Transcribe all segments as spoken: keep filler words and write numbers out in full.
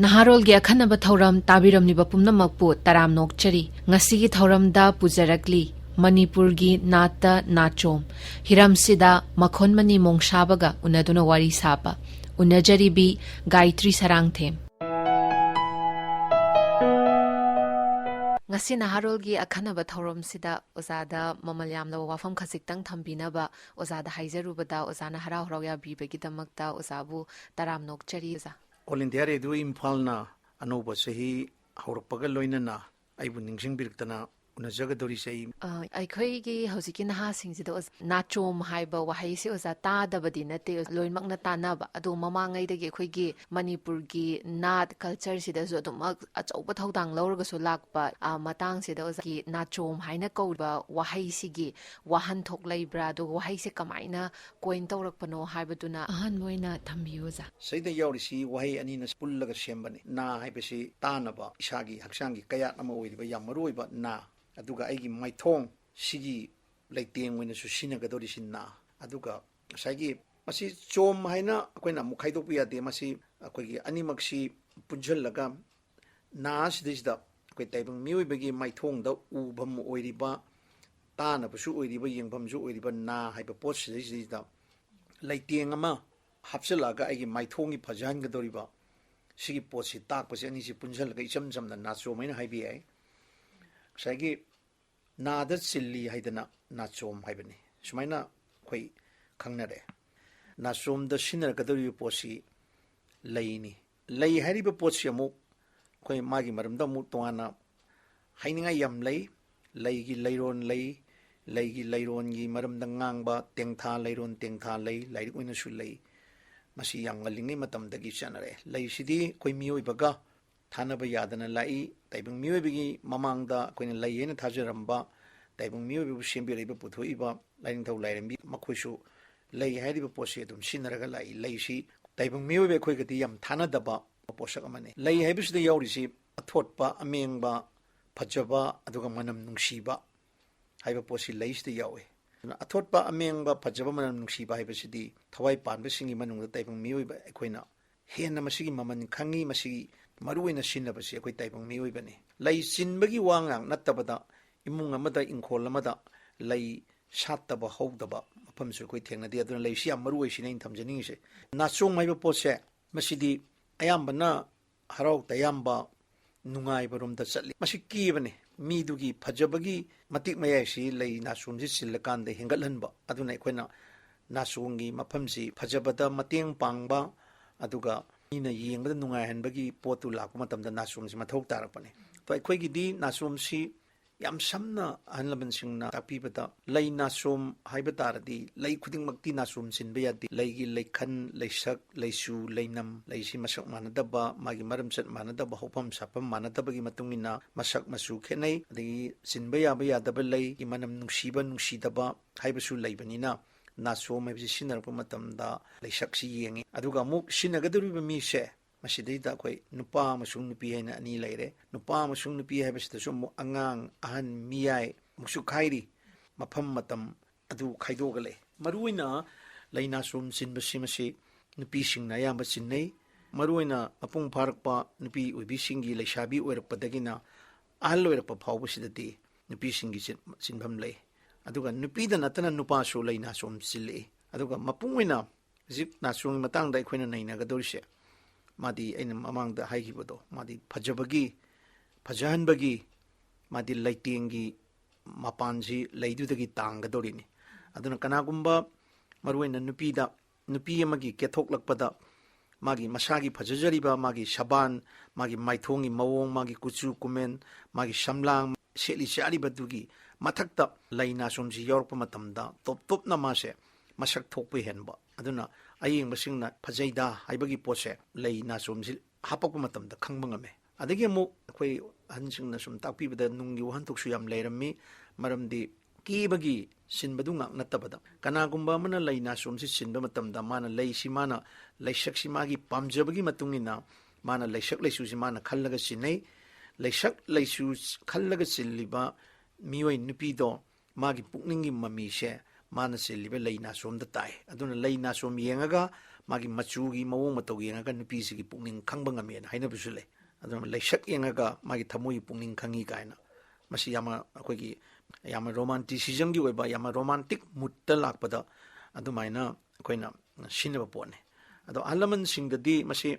ꯅꯍꯥꯔꯣꯜꯒꯤ ꯑꯈꯟꯅꯕ ꯊꯧꯔꯝ ꯇꯥꯕꯤꯔꯝꯂꯤꯕ ꯄꯨꯝꯅꯃꯛꯄꯨ ꯇꯔꯥꯝꯅ ꯑꯣꯛꯆꯔꯤ꯫ ꯉꯁꯤꯒꯤ ꯊꯧꯔꯝꯗ ꯄꯨꯖꯔꯛꯂꯤ ꯃꯅꯤꯄꯨꯔꯒꯤ ꯅꯥꯠꯇ ꯅꯥꯆꯣꯝ꯫ ꯍꯤꯔꯝꯁꯤꯗ ꯃꯈꯣꯟꯃꯅꯤ ꯃꯣꯡꯁꯥꯕꯒ ꯎꯅꯗꯨꯅ ꯋꯥꯔꯤ ꯁꯥꯕ ꯎꯅꯖꯔꯤꯕꯤ ꯒꯥꯌꯇ꯭ꯔꯤ ꯁꯔꯥꯡꯊꯦꯝ꯫ ꯉꯁꯤ ꯅꯍꯥꯔꯣꯜꯒꯤ ꯑꯈꯟꯅꯕ ꯊꯧꯔꯝꯁꯤꯗ ꯑꯣꯖꯥꯗ ꯃꯃꯜ ꯌꯥꯝꯂꯕ ꯋꯥꯐꯝ ꯈꯖꯤꯛꯇꯪ ꯊꯝꯕꯤꯅꯕ ꯑꯣꯖꯥꯗ ꯍꯥꯏꯖꯔꯨꯕꯗ ꯑꯣꯖꯥꯅ ꯍꯔꯥꯎ ꯍꯔꯥꯎ ꯌꯥꯕꯤꯕꯒꯤꯗꯃꯛꯇ ꯑꯣꯖꯥꯕꯨ ꯇꯔꯥꯝꯅ ꯑꯣꯛꯆꯔꯤ ꯑꯣꯖꯥ꯫ All India Radio ꯏꯝꯐꯥꯜꯅ ꯑꯅꯧꯕ ꯆꯍꯤ ꯍꯧꯔꯛꯄꯒ ꯂꯣꯏꯅꯅ ꯑꯩꯕꯨ ꯅꯤꯡꯁꯤꯡꯕꯤꯔꯛꯇꯅ ꯎꯅꯖꯒꯗꯧꯔꯤꯁꯦ ꯑꯩ꯫ ꯑ, ꯑꯩꯈꯣꯏꯒꯤ ꯍꯧꯖꯤꯛꯀꯤ ꯅꯍꯥꯁꯤꯡꯁꯤꯗ ꯑꯣꯖꯥ, ꯅꯥꯆꯣꯝ ꯍꯥꯏꯕ ꯋꯥꯍꯩꯁꯦ ꯑꯣꯖꯥ ꯇꯥꯗꯕꯗꯤ ꯅꯠꯇꯦ, ꯂꯣꯏꯅꯃꯛꯅ ꯇꯥꯅꯕ꯫ ꯑꯗꯣ ꯃꯃꯥꯡꯉꯩꯗꯒꯤ ꯑꯩꯈꯣꯏꯒꯤ ꯃꯅꯤꯄꯨꯔꯒꯤ ꯅꯥꯠ ꯀꯜꯆꯔꯁꯤꯗꯁꯨ ꯑꯗꯨꯃꯛ ꯑꯆꯧꯕ ꯊꯧꯗꯥꯡ ꯂꯧꯔꯒꯁꯨ ꯂꯥꯛꯄ, ꯑ, ꯃꯇꯥꯡꯁꯤꯗ ꯑꯣꯖꯥꯒꯤ ꯅꯥꯆꯣꯝ ꯍꯥꯏꯅ ꯀꯧꯔꯤꯕ ꯋꯥꯍꯩꯁꯤꯒꯤ ꯋꯥꯍꯟꯊꯣꯛ ꯂꯩꯕ꯭ꯔꯥ, ꯑꯗꯨꯒ ꯋꯥꯍꯩꯁꯦ ꯀꯃꯥꯏꯅ ꯀꯣꯏꯟ ꯇꯧꯔꯛꯄꯅꯣ ꯍꯥꯏꯕꯗꯨꯅ ꯑꯍꯥꯟꯕ ꯑꯣꯏꯅ ꯊꯝꯕꯤꯌꯨ ꯑꯣꯖꯥ꯫ ꯁꯤꯗ ꯌꯥꯎꯔꯤꯁꯤ ꯋꯥꯍꯩ ꯑꯅꯤꯅ ꯄꯨꯜꯂꯒ ꯁꯦꯝꯕꯅꯤ꯫ ꯅꯥ ꯍꯥꯏꯕꯁꯤ ꯇꯥꯅꯕ, ꯏꯁꯥꯒꯤ ꯍꯛꯆꯥꯡꯒꯤ ꯀꯌꯥꯠ ꯑꯃ ꯑꯣꯏꯔꯤꯕ ꯌꯥꯝ ꯃꯔꯨ ꯑꯣꯏꯕ ꯅꯥ, ꯑꯗꯨꯒ ꯑꯩꯒꯤ ꯃꯥꯏꯊꯣꯡ ꯁꯤꯒꯤ ꯂꯩꯇꯦꯡ ꯑꯣꯏꯅꯁꯨ ꯁꯤꯖꯤꯟꯅꯒꯗꯧꯔꯤꯁꯤ ꯅꯥ, ꯑꯗꯨꯒ ꯉꯁꯥꯏꯒꯤ ꯃꯁꯤ ꯆꯣꯝ ꯍꯥꯏꯅ ꯑꯩꯈꯣꯏꯅ ꯑꯃꯨꯛ ꯈꯥꯏꯗꯣꯛꯄ ꯌꯥꯗꯦ꯫ ꯃꯁꯤ ꯑꯩꯈꯣꯏꯒꯤ ꯑꯅꯤꯃꯛꯁꯤ ꯄꯨꯟꯁꯤꯜꯂꯒ ꯅꯥ ꯁꯤꯗꯩꯁꯤꯗ ꯑꯩꯈꯣꯏ ꯇꯥꯏꯕꯪ ꯃꯤꯑꯣꯏꯕꯒꯤ ꯃꯥꯏꯊꯣꯡꯗ ꯎꯐꯝ ꯑꯣꯏꯔꯤꯕ, ꯇꯥꯅꯕꯁꯨ ꯑꯣꯏꯔꯤꯕ, ꯌꯦꯡꯐꯝꯁꯨ ꯑꯣꯏꯔꯤꯕ ꯅꯥ ꯍꯥꯏꯕ ꯄꯣꯠ ꯁꯤꯗꯩꯁꯤꯗꯩꯁꯤꯗ ꯂꯩꯇꯦꯡ ꯑꯃ ꯍꯥꯞꯆꯤꯜꯂꯛꯑꯒ ꯑꯩꯒꯤ ꯃꯥꯏꯊꯣꯡꯒꯤ ꯐꯖꯍꯟꯒꯗꯧꯔꯤꯕ ꯁꯤꯒꯤ ꯄꯣꯠꯁꯤ ꯇꯥꯛꯄꯁꯦ, ꯑꯅꯤꯁꯤ ꯄꯨꯟꯁꯤꯜꯂꯒ ꯏꯆꯝ ꯆꯝꯅ ꯅꯥꯆꯣꯝ ꯍꯥꯏꯅ ꯍꯥꯏꯕ ꯌꯥꯏ꯫ ꯉꯁꯥꯏꯒꯤ ꯅꯥꯗ ꯆꯤꯜꯂꯤ ꯍꯥꯏꯗꯅ ꯅꯥꯆꯣꯝ ꯍꯥꯏꯕꯅꯤ꯫ ꯁꯨꯃꯥꯏꯅ ꯑꯩꯈꯣꯏ ꯈꯪꯅꯔꯦ꯫ ꯅꯥꯆꯣꯝꯗ ꯁꯤꯖꯤꯟꯅꯔꯛꯀꯗꯧꯔꯤꯕ ꯄꯣꯠꯁꯤ ꯂꯩꯅꯤ꯫ ꯂꯩ ꯍꯥꯏꯔꯤꯕ ꯄꯣꯠꯁꯤ ꯑꯃꯨꯛ ꯑꯩꯈꯣꯏ ꯃꯥꯒꯤ ꯃꯔꯝꯗ ꯑꯃꯨꯛ ꯇꯣꯉꯥꯟꯅ ꯍꯥꯏꯅꯤꯡꯉꯥꯏ ꯌꯥꯝ ꯂꯩ꯫ ꯂꯩꯒꯤ ꯂꯩꯔꯣꯟ ꯂꯩ, ꯂꯩꯒꯤ ꯂꯩꯔꯣꯟꯒꯤ ꯃꯔꯝꯗ ꯉꯥꯡꯕ ꯇꯦꯡꯊꯥ ꯂꯩꯔꯣꯟ, ꯇꯦꯡꯊꯥ ꯂꯩ, ꯂꯥꯏꯔꯤꯛ ꯑꯣꯏꯅꯁꯨ ꯂꯩ꯫ ꯃꯁꯤ ꯌꯥꯝ ꯉꯜꯂꯤꯉꯩ ꯃꯇꯝꯗꯒꯤ ꯆꯠꯅꯔꯛꯑꯦ꯫ ꯂꯩꯁꯤꯗꯤ ꯑꯩꯈꯣꯏ ꯃꯤꯑꯣꯏꯕꯒ ꯊꯥꯅꯕ ꯌꯥꯗꯅ ꯂꯥꯛꯏ꯫ ꯇꯥꯏꯕꯪ ꯃꯤꯑꯣꯏꯕꯒꯤ ꯃꯃꯥꯡꯗ ꯑꯩꯈꯣꯏꯅ ꯂꯩ ꯍꯥꯏꯅ ꯊꯥꯖꯔꯝꯕ, ꯇꯥꯏꯕꯪ ꯃꯤꯑꯣꯏꯕꯕꯨ ꯁꯦꯝꯕꯤꯔꯛꯏꯕ, ꯄꯨꯊꯣꯛꯏꯕ ꯂꯥꯏꯅꯤꯡꯊꯧ ꯂꯥꯏꯔꯦꯝꯕꯤ ꯃꯈꯣꯏꯁꯨ ꯂꯩ ꯍꯥꯏꯔꯤꯕ ꯄꯣꯠꯁꯤ ꯑꯗꯨꯝ ꯁꯤꯖꯤꯟꯅꯔꯒ ꯂꯥꯛꯏ꯫ ꯂꯩꯁꯤ ꯇꯥꯏꯕꯪ ꯃꯤꯑꯣꯏꯕ ꯑꯩꯈꯣꯏꯒꯗꯤ ꯌꯥꯝ ꯊꯥꯅꯗꯕ ꯄꯣꯠꯁꯛ ꯑꯃꯅꯤ꯫ ꯂꯩ ꯍꯥꯏꯕꯁꯤꯗ ꯌꯥꯎꯔꯤꯁꯤ ꯑꯊꯣꯠꯄ, ꯑꯃꯦꯡꯕ, ꯐꯖꯕ, ꯑꯗꯨꯒ ꯃꯅꯝ ꯅꯨꯡꯁꯤꯕ ꯍꯥꯏꯕ ꯄꯣꯠꯁꯤ ꯂꯩꯁꯤꯗ ꯌꯥꯎꯏ꯫ ꯑꯗꯨꯅ ꯑꯊꯣꯠꯄ, ꯑꯃꯦꯡꯕ, ꯐꯖꯕ, ꯃꯅꯝ ꯅꯨꯡꯁꯤꯕ ꯍꯥꯏꯕꯁꯤꯗꯤ ꯊꯋꯥꯏ ꯄꯥꯟꯕꯁꯤꯡꯒꯤ ꯃꯅꯨꯡꯗ ꯇꯥꯏꯕꯪ ꯃꯤꯑꯣꯏꯕ ꯑꯩꯈꯣꯏꯅ ꯍꯦꯟꯅ ꯃꯁꯤꯒꯤ ꯃꯃꯜ ꯈꯪꯉꯤ꯫ ꯃꯁꯤꯒꯤ ꯃꯔꯨꯑꯣꯏꯅ ꯁꯤꯖꯤꯟꯅꯕꯁꯤ ꯑꯩꯈꯣꯏ ꯇꯥꯏꯕꯪ ꯃꯤꯑꯣꯏꯕꯅꯤ꯫ ꯂꯩ ꯆꯤꯟꯕꯒꯤ ꯋꯥ ꯉꯥꯛ ꯅꯠꯇꯕꯗ, ꯏꯃꯨꯡ ꯑꯃꯗ, ꯏꯪꯈꯣꯜ ꯑꯃꯗ ꯂꯩ ꯁꯥꯠꯇꯕ, ꯍꯧꯗꯕ ꯃꯐꯝꯁꯨ ꯑꯩꯈꯣꯏ ꯊꯦꯡꯅꯗꯦ꯫ ꯑꯗꯨꯅ ꯂꯩꯁꯤ ꯌꯥꯝ ꯃꯔꯨ ꯑꯣꯏ ꯁꯤꯅ ꯑꯩꯅ ꯊꯝꯖꯅꯤꯡꯉꯤꯁꯦ꯫ ꯅꯥꯆꯣꯝ ꯍꯥꯏꯕ ꯄꯣꯠꯁꯦ, ꯃꯁꯤꯗꯤ ꯑꯌꯥꯝꯕꯅ ꯍꯔꯥꯎ ꯇꯌꯥꯝꯕ, ꯅꯨꯡꯉꯥꯏꯕ ꯔꯣꯝꯗ ꯆꯠꯂꯤ꯫ ꯃꯁꯤ ꯀꯦꯕꯅꯤ꯫ ꯃꯤꯗꯨꯒꯤ ꯐꯖꯕꯒꯤ ꯃꯇꯤꯛ ꯃꯌꯥꯏꯁꯤ ꯂꯩ ꯅꯥꯆꯣꯝꯁꯤ ꯆꯤꯜꯂꯀꯥꯟꯗ ꯍꯦꯟꯒꯠꯍꯟꯕ꯫ ꯑꯗꯨꯅ ꯑꯩꯈꯣꯏꯅ ꯅꯥꯆꯣꯝꯒꯤ ꯃꯐꯝꯁꯤ ꯐꯖꯕꯗ ꯃꯇꯦꯡ ꯄꯥꯡꯕ, ꯑꯗꯨꯒ ꯃꯤꯅ ꯌꯦꯡꯕꯗ ꯅꯨꯡꯉꯥꯏꯍꯟꯕꯒꯤ ꯄꯣꯠꯇꯨ ꯂꯥꯛꯄ ꯃꯇꯝꯗ ꯅꯥꯆꯣꯝꯁꯤ ꯃꯊꯧ ꯇꯥꯔꯛꯄꯅꯤ꯫ ꯑꯗꯣ ꯑꯩꯈꯣꯏꯒꯤꯗꯤ ꯅꯥꯆꯣꯝꯁꯤ ꯌꯥꯝ ꯁꯝꯅ ꯑꯍꯜ ꯂꯃꯟꯁꯤꯡꯅ ꯇꯥꯛꯄꯤꯕꯗ, ꯂꯩ ꯅꯥꯆꯣꯝ ꯍꯥꯏꯕ ꯇꯥꯔꯗꯤ ꯂꯩ ꯈꯨꯗꯤꯡꯃꯛꯇꯤ ꯅꯥꯆꯣꯝ ꯆꯤꯟꯕ ꯌꯥꯗꯦ꯫ ꯂꯩꯒꯤ ꯂꯩꯈꯜ, ꯂꯩꯁꯛ, ꯂꯩꯆꯨ, ꯂꯩꯅꯝ, ꯂꯩꯁꯤ ꯃꯁꯛ ꯃꯥꯟꯅꯗꯕ, ꯃꯥꯒꯤ ꯃꯔꯝꯆꯠ ꯃꯥꯟꯅꯗꯕ, ꯍꯧꯐꯝ ꯁꯥꯐꯝ ꯃꯥꯟꯅꯗꯕꯒꯤ ꯃꯇꯨꯡ ꯏꯟꯅ ꯃꯁꯛ ꯃꯆꯨ ꯈꯦꯠꯅꯩ꯫ ꯑꯗꯒꯤ ꯆꯤꯟꯕ ꯌꯥꯕ ꯌꯥꯗꯕ, ꯂꯩꯒꯤ ꯃꯅꯝ ꯅꯨꯡꯁꯤꯕ ꯅꯨꯡꯁꯤꯗꯕ ꯍꯥꯏꯕꯁꯨ ꯂꯩꯕꯅꯤꯅ, ꯅꯥꯆꯣꯝ ꯍꯥꯏꯕꯁꯤ ꯁꯤꯖꯤꯟꯅꯔꯛꯄ ꯃꯇꯝꯗ ꯂꯩꯁꯛꯁꯤ ꯌꯦꯡꯉꯤ꯫ ꯑꯗꯨꯒ ꯑꯃꯨꯛ ꯁꯤꯖꯤꯟꯅꯒꯗꯧꯔꯤꯕ ꯃꯤꯁꯦ, ꯃꯁꯤꯗꯩꯗ ꯑꯩꯈꯣꯏ ꯅꯨꯄꯥ ꯑꯃꯁꯨꯡ ꯅꯨꯄꯤ ꯍꯥꯏꯅ ꯑꯅꯤ ꯂꯩꯔꯦ꯫ ꯅꯨꯄꯥ ꯑꯃꯁꯨꯡ ꯅꯨꯄꯤ ꯍꯥꯏꯕꯁꯤꯗꯁꯨ ꯑꯃꯨꯛ ꯑꯉꯥꯡ, ꯑꯍꯟ, ꯃꯤꯌꯥꯏ ꯑꯃꯨꯛꯁꯨ ꯈꯥꯏꯔꯤ꯫ ꯃꯐꯝ ꯃꯇꯝ ꯑꯗꯨ ꯈꯥꯏꯗꯣꯛꯑꯒ ꯂꯩ꯫ ꯃꯔꯨꯑꯣꯏꯅ ꯂꯩ ꯅꯥꯆꯣꯝ ꯆꯤꯟꯕꯁꯤ ꯃꯁꯤ ꯅꯨꯄꯤꯁꯤꯡꯅ ꯑꯌꯥꯝꯕ ꯆꯤꯟꯅꯩ꯫ ꯃꯔꯨꯑꯣꯏꯅ ꯃꯄꯨꯡ ꯐꯥꯔꯛꯄ ꯅꯨꯄꯤ ꯑꯣꯏꯕꯤꯁꯤꯡꯒꯤ, ꯂꯩꯁꯥꯕꯤ ꯑꯣꯏꯔꯛꯄꯗꯒꯤꯅ ꯑꯍꯜ ꯑꯣꯏꯔꯛꯄ ꯐꯥꯎꯕꯁꯤꯗꯗꯤ ꯅꯨꯄꯤꯁꯤꯡꯒꯤ ꯆꯤꯟ-, ꯆꯤꯟꯐꯝ ꯂꯩ꯫ ꯑꯗꯨꯒ ꯅꯨꯄꯤꯗ ꯅꯠꯇꯅ ꯅꯨꯄꯥꯁꯨ ꯂꯩ ꯅꯥꯆꯣꯝ ꯆꯤꯜꯂꯛꯏ꯫ ꯑꯗꯨꯒ ꯃꯄꯨꯡ ꯑꯣꯏꯅ ꯍꯧꯖꯤꯛ ꯅꯥꯆꯣꯝꯒꯤ ꯃꯇꯥꯡꯗ ꯑꯩꯈꯣꯏꯅ ꯅꯩꯅꯒꯗꯧꯔꯤꯁꯦ, ꯃꯥꯗꯤ ꯑꯩꯅ ꯃꯃꯥꯡꯗ ꯍꯥꯏꯈꯤꯕꯗꯣ, ꯃꯥꯗꯤ ꯐꯖꯕꯒꯤ, ꯐꯖꯍꯟꯕꯒꯤ, ꯃꯥꯗꯤ ꯂꯩꯇꯦꯡꯒꯤ ꯃꯄꯥꯟꯁꯤ ꯂꯩꯗꯨꯗꯒꯤ ꯇꯥꯡꯒꯗꯧꯔꯤꯅꯤ꯫ ꯑꯗꯨꯅ ꯀꯅꯥꯒꯨꯝꯕ, ꯃꯔꯨꯑꯣꯏꯅ ꯅꯨꯄꯤꯗ, ꯅꯨꯄꯤ ꯑꯃꯒꯤ ꯀꯦꯊꯣꯛꯂꯛꯄꯗ ꯃꯥꯒꯤ ꯃꯁꯥꯒꯤ ꯐꯖꯖꯔꯤꯕ ꯃꯥꯒꯤ ꯁꯕꯥꯟ, ꯃꯥꯒꯤ ꯃꯥꯏꯊꯣꯡꯒꯤ ꯃꯑꯣꯡ, ꯃꯥꯒꯤ ꯀꯨꯆꯨ ꯀꯨꯃꯦꯟ, ꯃꯥꯒꯤ ꯁꯝꯂꯥꯡ, ꯁꯦꯠꯂꯤ ꯆꯥꯔꯤꯕꯗꯨꯒꯤ ꯃꯊꯛꯇ ꯂꯩ ꯅꯥꯆꯣꯝꯁꯤ ꯌꯥꯎꯔꯛꯄ ꯃꯇꯝꯗ ꯇꯣꯞ ꯇꯣꯞꯅ ꯃꯥꯁꯦ ꯃꯁꯛ ꯊꯣꯛꯄ ꯍꯦꯟꯕ꯫ ꯑꯗꯨꯅ ꯑꯌꯦꯡꯕꯁꯤꯡꯅ ꯐꯖꯩꯗ ꯍꯥꯏꯕꯒꯤ ꯄꯣꯠꯁꯦ ꯂꯩ ꯅꯥꯆꯣꯝꯁꯤ ꯍꯥꯞꯄꯛꯄ ꯃꯇꯝꯗ ꯈꯪꯕ ꯉꯝꯃꯦ꯫ ꯑꯗꯒꯤ ꯑꯃꯨꯛ ꯑꯩꯈꯣꯏ ꯑꯍꯟꯁꯤꯡꯅ ꯁꯨꯝ ꯇꯥꯛꯄꯤꯕꯗ ꯅꯨꯡꯒꯤ ꯋꯥꯍꯟꯊꯣꯛꯁꯨ ꯌꯥꯝ ꯂꯩꯔꯝꯃꯤ꯫ ꯃꯔꯝꯗꯤ ꯀꯦꯕꯒꯤ ꯁꯤꯟꯕꯗꯨ ꯉꯥꯛ ꯅꯠꯇꯕꯗ, ꯀꯅꯥꯒꯨꯝꯕ ꯑꯃꯅ ꯂꯩ ꯅꯥꯆꯣꯝꯁꯤ ꯁꯤꯟꯕ ꯃꯇꯝꯗ ꯃꯥꯅ ꯂꯩꯁꯤ, ꯃꯥꯅ ꯂꯩꯁꯛꯁꯤ ꯃꯥꯒꯤ ꯄꯥꯝꯖꯕꯒꯤ ꯃꯇꯨꯡ ꯏꯟꯅ ꯃꯥꯅ ꯂꯩꯁꯛ ꯂꯩꯆꯨꯁꯤ ꯃꯥꯅ ꯈꯜꯂꯒ ꯁꯤꯟꯅꯩ꯫ ꯂꯩꯁꯛ ꯂꯩꯆꯨ ꯈꯜꯂꯒ ꯆꯤꯜꯂꯤꯕ ꯃꯤꯑꯣꯏ ꯅꯨꯄꯤꯗꯣ ꯃꯥꯒꯤ ꯄꯨꯛꯅꯤꯡꯒꯤ ꯃꯃꯤꯁꯦ ꯃꯥꯅ ꯆꯤꯜꯂꯤꯕ ꯂꯩ ꯅꯥꯆꯣꯝꯗ ꯇꯥꯏ꯫ ꯑꯗꯨꯅ ꯂꯩ ꯅꯥꯆꯣꯝ ꯌꯦꯡꯉꯒ ꯃꯥꯒꯤ ꯃꯆꯨꯒꯤ ꯃꯑꯣꯡ ꯃꯇꯧ ꯌꯦꯡꯉꯒ ꯅꯨꯄꯤꯁꯤꯒꯤ ꯄꯨꯛꯅꯤꯡ ꯈꯪꯕ ꯉꯝꯃꯦꯅ ꯍꯥꯏꯅꯕꯁꯨ ꯂꯩ꯫ ꯑꯗꯨꯅ ꯂꯩꯁꯛ ꯌꯦꯡꯉꯒ ꯃꯥꯒꯤ ꯊꯃꯣꯏꯒꯤ ꯄꯨꯛꯅꯤꯡ ꯈꯪꯉꯤ ꯀꯥꯏꯅ, ꯃꯁꯤ ꯌꯥꯝꯅ ꯑꯩꯈꯣꯏꯒꯤ ꯌꯥꯝꯅ ꯔꯣꯃꯥꯟꯇꯤꯁꯤꯖꯝꯒꯤ ꯑꯣꯏꯕ, ꯌꯥꯝꯅ ꯔꯣꯃꯥꯟꯇꯤꯛ ꯃꯨꯠꯇ ꯂꯥꯛꯄꯗ ꯑꯗꯨꯃꯥꯏꯅ ꯑꯩꯈꯣꯏꯅ ꯁꯤꯖꯤꯟꯅꯕ ꯄꯣꯠꯅꯤ꯫ ꯑꯗꯣ ꯑꯍꯜ ꯂꯃꯟꯁꯤꯡꯗꯗꯤ ꯃꯁꯤ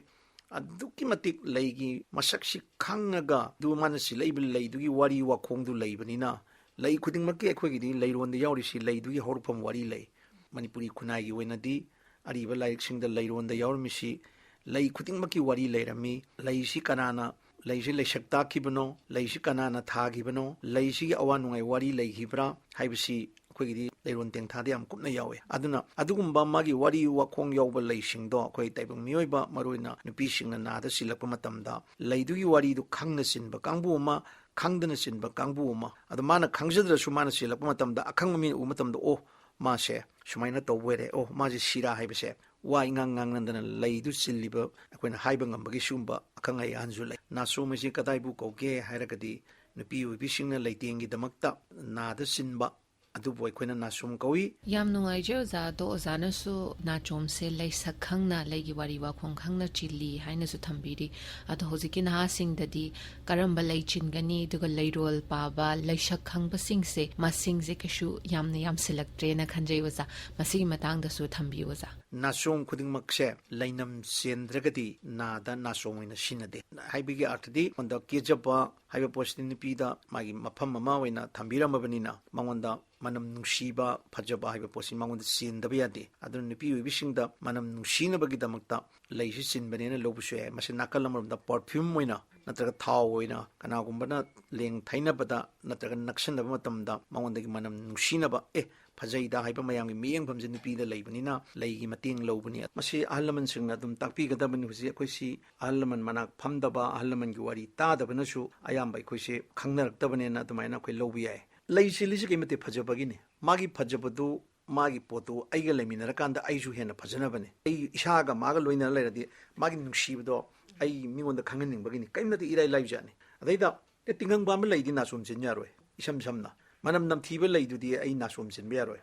ꯑꯗꯨꯛꯀꯤ ꯃꯇꯤꯛ ꯂꯩꯒꯤ ꯃꯁꯛꯁꯤ ꯈꯪꯉꯒ, ꯑꯗꯨ ꯃꯥꯅ ꯁꯤꯜꯂꯛꯏꯕ ꯂꯩꯗꯨꯒꯤ ꯋꯥꯔꯤ ꯋꯥꯈꯣꯡꯗꯨ ꯂꯩꯕꯅꯤꯅ, ꯂꯩ ꯈꯨꯗꯤꯡꯃꯛꯀꯤ ꯑꯩꯈꯣꯏꯒꯤꯗꯤ ꯂꯩꯔꯣꯟꯗ ꯌꯥꯎꯔꯤꯁꯤ ꯂꯩꯗꯨꯒꯤ ꯍꯧꯔꯛꯐꯝ ꯋꯥꯔꯤ ꯂꯩ꯫ ꯃꯅꯤꯄꯨꯔꯤ ꯈꯨꯟꯅꯥꯏꯒꯤ ꯑꯣꯏꯅꯗꯤ ꯑꯔꯤꯕ ꯂꯥꯏꯔꯤꯛꯁꯤꯡꯗ ꯂꯩꯔꯣꯟꯗ ꯌꯥꯎꯔꯝꯃꯤꯁꯤ ꯂꯩ ꯈꯨꯗꯤꯡꯃꯛꯀꯤ ꯋꯥꯔꯤ ꯂꯩꯔꯝꯃꯤ꯫ ꯂꯩꯁꯤ ꯀꯅꯥꯅ, ꯂꯩꯁꯤ ꯂꯩꯁꯛ ꯇꯥꯛꯈꯤꯕꯅꯣ, ꯂꯩꯁꯤ ꯀꯅꯥꯅ ꯊꯥꯈꯤꯕꯅꯣ, ꯂꯩꯁꯤꯒꯤ ꯑꯋꯥ ꯅꯨꯡꯉꯥꯏ ꯋꯥꯔꯤ ꯂꯩꯈꯤꯕ꯭ꯔꯥ ꯍꯥꯏꯕꯁꯤ ꯑꯩꯈꯣꯏꯒꯤꯗꯤ ꯂꯩꯔꯣꯟ ꯇꯦꯟꯊꯥꯗ ꯌꯥꯝ ꯀꯨꯞꯅ ꯌꯥꯎꯋꯦ꯫ ꯑꯗꯨꯅ ꯑꯗꯨꯒꯨꯝꯕ ꯃꯥꯒꯤ ꯋꯥꯔꯤ ꯋꯥꯈꯣꯡ ꯌꯥꯎꯕ ꯂꯩꯁꯤꯡꯗꯣ ꯑꯩꯈꯣꯏ ꯇꯥꯏꯕꯪ ꯃꯤꯑꯣꯏꯕ, ꯃꯔꯨꯑꯣꯏꯅ ꯅꯨꯄꯤꯁꯤꯡꯅ ꯅꯥꯗ ꯆꯤꯜꯂꯛꯄ ꯃꯇꯝꯗ ꯂꯩꯗꯨꯒꯤ ꯋꯥꯔꯤꯗꯨ ꯈꯪꯅ ꯆꯤꯟꯕ ꯀꯥꯡꯕꯨ ꯑꯃ, ꯈꯪꯗꯅ ꯆꯤꯟꯕ ꯀꯥꯡꯕꯨ ꯑꯃ, ꯑꯗꯣ ꯃꯥꯅ ꯈꯪꯖꯗ꯭ꯔꯁꯨ ꯃꯥꯅ ꯆꯤꯜꯂꯛꯄ ꯃꯇꯝꯗ ꯑꯈꯪꯕ ꯃꯤꯅ ꯎꯕ ꯃꯇꯝꯗ, "ꯑꯣ, ꯃꯥꯁꯦ ꯁꯨꯃꯥꯏꯅ ꯇꯧꯕ ꯑꯣꯏꯔꯦ, ꯑꯣ, ꯃꯥꯁꯦ ꯁꯤꯔꯥ" ꯍꯥꯏꯕꯁꯦ ꯋꯥ ꯏꯉꯥꯡ ꯉꯥꯡꯅꯗꯅ ꯂꯩꯗꯨ ꯆꯤꯜꯂꯤꯕ ꯑꯩꯈꯣꯏꯅ ꯍꯥꯏꯕ ꯉꯝꯕꯒꯤ ꯁꯤꯒꯨꯝꯕ ꯑꯈꯪ ꯑꯍꯩ ꯑꯍꯟꯁꯨ ꯂꯩ꯫ ꯅꯥꯆꯣꯝ ꯑꯁꯤ ꯀꯗꯥꯏꯕꯨ ꯀꯧꯒꯦ ꯍꯥꯏꯔꯒꯗꯤ, ꯅꯨꯄꯤ ꯑꯣꯏꯕꯤꯁꯤꯡꯅ ꯂꯩꯇꯦꯡꯒꯤꯗꯃꯛꯇ ꯅꯥꯗ ꯆꯤꯟꯕ ꯑꯗꯨꯕꯨ ꯑꯩꯈꯣꯏꯅ ꯅꯥꯆꯣꯝ ꯀꯧꯏ꯫ ꯌꯥꯝ ꯅꯨꯡꯉꯥꯏꯖꯩ ꯑꯣꯖꯥ꯫ ꯑꯗꯣ ꯑꯣꯖꯥꯅꯁꯨ ꯅꯥꯆꯣꯝꯁꯦ ꯂꯩꯁꯛ ꯈꯪꯅ, ꯂꯩꯒꯤ ꯋꯥꯔꯤ ꯋꯥꯈꯣꯡ ꯈꯪꯅ ꯆꯤꯜꯂꯤ ꯍꯥꯏꯅꯁꯨ ꯊꯝꯕꯤꯔꯤ꯫ ꯑꯗꯣ ꯍꯧꯖꯤꯛꯀꯤ ꯅꯍꯥꯁꯤꯡꯗꯗꯤ ꯀꯔꯝꯕ ꯂꯩ ꯆꯤꯟꯒꯅꯤ, ꯑꯗꯨꯒ ꯂꯩꯔꯣꯜ ꯄꯥꯕ, ꯂꯩꯁꯛ ꯈꯪꯕꯁꯤꯡꯁꯦ, ꯃꯁꯤꯡꯁꯦ ꯀꯩꯁꯨ ꯌꯥꯝꯅ ꯌꯥꯝꯁꯤꯜꯂꯛꯇ꯭ꯔꯦꯅ ꯈꯟꯖꯩ ꯑꯣꯖꯥ꯫ ꯃꯁꯤꯒꯤ ꯃꯇꯥꯡꯗꯁꯨ ꯊꯝꯕꯤꯌꯨ ꯑꯣꯖꯥ꯫ ꯅꯥꯆꯣꯝ ꯈꯨꯗꯤꯡꯃꯛꯁꯦ ꯂꯩꯅꯝ ꯆꯦꯟꯗ꯭ꯔꯒꯗꯤ ꯅꯥꯗ ꯅꯥꯆꯣꯝ ꯑꯣꯏꯅ ꯁꯤꯖꯤꯟꯅꯗꯦ꯫ ꯍꯥꯏꯕꯒꯤ ꯑꯥꯔꯊꯗꯤ, ꯃꯉꯣꯟꯗ ꯀꯦꯖꯕ ꯍꯥꯏꯕ ꯄꯣꯠꯁꯤꯗꯤ ꯅꯨꯄꯤꯗ ꯃꯥꯒꯤ ꯃꯐꯝ ꯑꯃ ꯑꯣꯏꯅ ꯊꯝꯕꯤꯔꯝꯃꯕꯅꯤꯅ, ꯃꯉꯣꯟꯗ ꯃꯅꯝ ꯅꯨꯡꯁꯤꯕ, ꯐꯖꯕ ꯍꯥꯏꯕ ꯄꯣꯠꯁꯤ ꯃꯉꯣꯟꯗ ꯆꯦꯟꯗꯕ ꯌꯥꯗꯦ꯫ ꯑꯗꯨꯅ ꯅꯨꯄꯤ ꯑꯣꯏꯕꯤꯁꯤꯡꯗ ꯃꯅꯝ ꯅꯨꯡꯁꯤꯅꯕꯒꯤꯗꯃꯛꯇ ꯂꯩꯁꯤ ꯆꯤꯟꯕꯅꯦꯅ ꯂꯧꯕꯁꯨ ꯌꯥꯏ꯫ ꯃꯁꯤ ꯅꯥꯀꯜ ꯑꯃꯔꯣꯝꯗ perfume ꯑꯣꯏꯅ ꯅꯠꯇ꯭ꯔꯒ ꯊꯥꯎ ꯑꯣꯏꯅ ꯀꯅꯥꯒꯨꯝꯕꯅ ꯂꯦꯡ ꯊꯩꯅꯕꯗ ꯅꯠꯇ꯭ꯔꯒ ꯅꯛꯁꯟꯅꯕ ꯃꯇꯝꯗ ꯃꯉꯣꯟꯗꯒꯤ ꯃꯅꯝ ꯅꯨꯡꯁꯤꯅꯕ, "ꯑꯦ, ꯐꯖꯩꯗ" ꯍꯥꯏꯕ ꯃꯌꯥꯝꯒꯤ ꯃꯤꯠꯌꯦꯡꯐꯝꯁꯦ ꯅꯨꯄꯤꯗ ꯂꯩꯕꯅꯤꯅ ꯂꯩꯒꯤ ꯃꯇꯦꯡ ꯂꯧꯕꯅꯤ꯫ ꯃꯁꯤ ꯑꯍꯜ ꯂꯃꯟꯁꯤꯡꯅ ꯑꯗꯨꯝ ꯇꯥꯛꯄꯤꯒꯗꯕꯅꯤ꯫ ꯍꯧꯖꯤꯛ ꯑꯩꯈꯣꯏꯁꯤ ꯑꯍꯜ ꯂꯃꯟ ꯃꯅꯥꯛ ꯐꯝꯗꯕ, ꯑꯍꯜ ꯂꯃꯟꯒꯤ ꯋꯥꯔꯤ ꯇꯥꯗꯕꯅꯁꯨ ꯑꯌꯥꯝꯕ ꯑꯩꯈꯣꯏꯁꯦ ꯈꯪꯅꯔꯛꯇꯕꯅꯦꯅ ꯑꯗꯨꯃꯥꯏꯅ ꯑꯩꯈꯣꯏ ꯂꯧꯕ ꯌꯥꯏ꯫ ꯂꯩ ꯆꯤꯜꯂꯤꯁꯤ ꯀꯩ ꯃꯇꯤꯛ ꯐꯖꯕꯒꯤꯅꯤ꯫ ꯃꯥꯒꯤ ꯐꯖꯕꯗꯨ, ꯃꯥꯒꯤ ꯄꯣꯠꯇꯨ ꯑꯩꯒ ꯂꯩꯃꯤꯟꯅꯔꯀꯥꯟꯗ ꯑꯩꯁꯨ ꯍꯦꯟꯅ ꯐꯖꯅꯕꯅꯦ꯫ ꯑꯩ ꯏꯁꯥꯒ ꯃꯥꯒ ꯂꯣꯏꯅꯅ ꯂꯩꯔꯗꯤ ꯃꯥꯒꯤ ꯅꯨꯡꯁꯤꯕꯗꯣ ꯑꯩ ꯃꯤꯉꯣꯟꯗ ꯈꯪꯍꯟꯅꯤꯡꯕꯒꯤꯅꯤ꯫ ꯀꯔꯤꯝ ꯅꯠꯇꯦ, ꯏꯔꯥꯏ ꯂꯥꯏꯕꯖꯥꯠꯅꯤ꯫ ꯑꯗꯩꯗ, ꯑꯦ, ꯇꯤꯡꯈꯪ ꯄꯥꯟꯕ ꯂꯩꯗꯤ ꯅꯥꯆꯣꯝ ꯆꯤꯟ ꯌꯥꯔꯣꯏ꯫ ꯏꯁꯝ ꯁꯝꯅ, ꯃꯅꯝ ꯅꯝꯊꯤꯕ ꯂꯩꯗꯨꯗꯤ ꯑꯩ ꯅꯥꯆꯣꯝ ꯆꯤꯟꯕ ꯌꯥꯔꯣꯏ꯫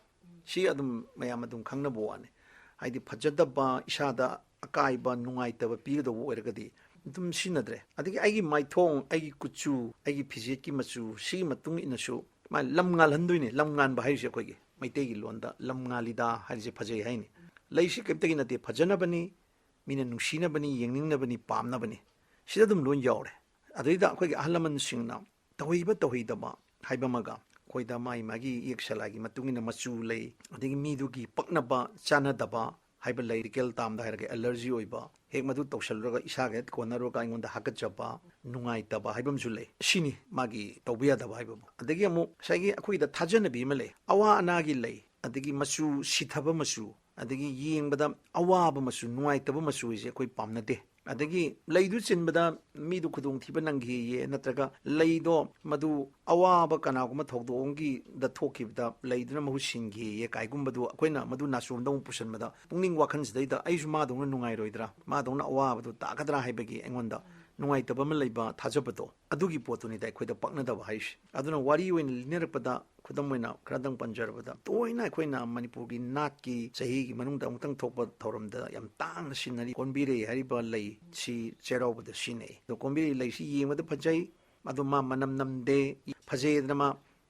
ꯁꯤ ꯑꯗꯨꯝ ꯃꯌꯥꯝ ꯑꯗꯨꯝ ꯈꯪꯅꯕ ꯋꯥꯅꯤ꯫ ꯍꯥꯏꯗꯤ ꯐꯖꯗꯕ, ꯏꯁꯥꯗ ꯑꯀꯥꯏꯕ, ꯅꯨꯡꯉꯥꯏꯇꯕ ꯄꯤꯒꯗꯧꯕ ꯑꯣꯏꯔꯒꯗꯤ ꯑꯗꯨꯝ ꯁꯤꯖꯤꯟꯅꯗ꯭ꯔꯦ꯫ ꯑꯗꯒꯤ ꯑꯩꯒꯤ ꯃꯥꯏꯊꯣꯡ, ꯑꯩꯒꯤ ꯀꯨꯆꯨ, ꯑꯩꯒꯤ ꯐꯤꯖꯦꯠꯀꯤ ꯃꯆꯨ, ꯁꯤꯒꯤ ꯃꯇꯨꯡ ꯏꯟꯅꯁꯨ ꯃꯥ ꯂꯝ ꯉꯥꯜꯍꯟꯗꯣꯏꯅꯦ꯫ ꯂꯝ ꯉꯥꯟꯕ ꯍꯥꯏꯔꯤꯁꯦ ꯑꯩꯈꯣꯏꯒꯤ ꯃꯩꯇꯩꯒꯤ ꯂꯣꯟꯗ ꯂꯝ ꯉꯥꯜꯂꯤꯗ ꯍꯥꯏꯔꯤꯁꯦ ꯐꯖꯩ ꯍꯥꯏꯅꯤ꯫ ꯂꯩꯁꯤ ꯀꯔꯤꯝꯇꯒꯤ ꯅꯠꯇꯦ, ꯐꯖꯅꯕꯅꯤ, ꯃꯤꯅ ꯅꯨꯡꯁꯤꯅꯕꯅꯤ, ꯌꯦꯡꯅꯤꯡꯅꯕꯅꯤ, ꯄꯥꯝꯅꯕꯅꯤ꯫ ꯁꯤꯗ ꯑꯗꯨꯝ ꯂꯣꯏ ꯌꯥꯎꯔꯦ꯫ ꯑꯗꯨꯗꯩꯗ ꯑꯩꯈꯣꯏꯒꯤ ꯑꯍꯜ ꯂꯃꯟꯁꯤꯡꯅ ꯇꯧꯍꯩꯕ ꯇꯧꯍꯩꯗꯕ ꯍꯥꯏꯕ ꯑꯃꯒ, ꯑꯩꯈꯣꯏꯗ ꯃꯥꯒꯤ ꯃꯥꯒꯤ ꯏꯌꯦꯛ ꯁꯂꯥꯏꯒꯤ ꯃꯇꯨꯡ ꯏꯟꯅ ꯃꯆꯨ ꯂꯩ, ꯑꯗꯒꯤ ꯃꯤꯗꯨꯒꯤ ꯄꯛꯅꯕ ꯆꯥꯟꯅꯗꯕ ꯍꯥꯏꯕ ꯂꯩ, ꯃꯦꯗꯤꯀꯦꯜ ꯇꯥꯝꯗ ꯍꯥꯏꯔꯒ ꯑꯦꯂꯔꯖꯤ ꯑꯣꯏꯕ, ꯍꯦꯛ ꯃꯗꯨ ꯇꯧꯁꯜꯂꯨꯔꯒ ꯏꯁꯥꯒ ꯍꯦꯛ ꯀꯣꯟꯅꯔꯨꯔꯒ ꯑꯩꯉꯣꯟꯗ ꯍꯥꯀꯠꯆꯕ, ꯅꯨꯡꯉꯥꯏꯇꯕ ꯍꯥꯏꯕ ꯑꯃꯁꯨ ꯂꯩ꯫ ꯁꯤꯅꯤ ꯃꯥꯒꯤ ꯇꯧꯕ ꯌꯥꯗꯕ ꯍꯥꯏꯕꯕꯨ꯫ ꯑꯗꯒꯤ ꯑꯃꯨꯛ ꯉꯁꯥꯏꯒꯤ ꯑꯩꯈꯣꯏꯗ ꯊꯥꯖꯅꯕꯤ ꯑꯃ ꯂꯩ, ꯑꯋꯥ ꯑꯅꯥꯒꯤ ꯂꯩ, ꯑꯗꯒꯤ ꯃꯆꯨ ꯁꯤꯊꯕ ꯃꯆꯨ, ꯑꯗꯒꯤ ꯌꯦꯡꯕꯗ ꯑꯋꯥꯕ ꯃꯆꯨ, ꯅꯨꯡꯉꯥꯏꯇꯕ ꯃꯆꯨ ꯍꯥꯏꯁꯦ ꯑꯩꯈꯣꯏ ꯄꯥꯝꯅꯗꯦ꯫ ꯑꯗꯒꯤ ꯂꯩꯗꯨ ꯆꯤꯟꯕꯗ ꯃꯤꯗꯨ ꯈꯨꯗꯣꯡꯊꯤꯕ ꯅꯪꯈꯤꯌꯦ, ꯅꯠꯇ꯭ꯔꯒ ꯂꯩꯗꯣ ꯃꯗꯨ ꯑꯋꯥꯕ ꯀꯅꯥꯒꯨꯝꯕ ꯊꯧꯗꯣꯛ ꯑꯃꯒꯤꯗ ꯊꯣꯛꯈꯤꯕꯗ ꯂꯩꯗꯨꯅ ꯃꯍꯨꯠ ꯁꯤꯟꯈꯤꯌꯦ ꯀꯥꯏꯒꯨꯝꯕꯗꯨ ꯑꯩꯈꯣꯏꯅ ꯃꯗꯨ ꯅꯥꯆꯣꯝꯗ ꯑꯃꯨꯛ ꯄꯨꯁꯟꯕꯗ ꯄꯨꯛꯅꯤꯡ ꯋꯥꯈꯜꯁꯤꯗꯩꯗ ꯑꯩꯁꯨ ꯃꯥꯗꯧꯅ ꯅꯨꯡꯉꯥꯏꯔꯣꯏꯗ꯭ꯔꯥ, ꯃꯥꯗꯧꯅ ꯑꯋꯥꯕꯗꯨ ꯇꯥꯒꯗ꯭ꯔꯥ ꯍꯥꯏꯕꯒꯤ ꯑꯩꯉꯣꯟꯗ ꯅꯨꯡꯉꯥꯏꯇꯕ ꯑꯃ ꯂꯩꯕ ꯊꯥꯖꯕꯗꯣ, ꯑꯗꯨꯒꯤ ꯄꯣꯠꯇꯨꯅꯤꯗ ꯑꯩꯈꯣꯏꯗ ꯄꯛꯅꯗꯕ ꯍꯥꯏꯁꯦ꯫ ꯑꯗꯨꯅ ꯋꯥꯔꯤ ꯑꯣꯏꯅ ꯂꯤꯅꯔꯛꯄꯗ, ꯈꯨꯗꯝ ꯑꯣꯏꯅ ꯈꯔꯗꯪ ꯄꯟꯖꯔꯕꯗ, ꯇꯣꯏꯅ ꯑꯩꯈꯣꯏꯅ ꯃꯅꯤꯄꯨꯔꯒꯤ ꯅꯥꯠꯀꯤ ꯆꯍꯤꯒꯤ ꯃꯅꯨꯡꯗ ꯑꯃꯨꯛꯇꯪ ꯊꯣꯛꯄ ꯊꯧꯔꯝꯗ ꯌꯥꯝ ꯇꯥꯡꯅ ꯁꯤꯖꯤꯟꯅꯔꯤ ꯀꯣꯝꯕꯤꯔꯩ ꯍꯥꯏꯔꯤꯕ ꯂꯩꯁꯤ ꯆꯩꯔꯥꯎꯕꯗ ꯁꯤꯖꯤꯟꯅꯩ꯫ ꯑꯗꯣ ꯀꯣꯝꯕꯤꯔꯩ ꯂꯩꯁꯤ ꯌꯦꯡꯕꯗ ꯐꯖꯩ, ꯑꯗꯣ ꯃꯥ ꯃꯅꯝ ꯅꯝꯗꯦ, ꯐꯖꯩꯗꯅ ꯃꯥ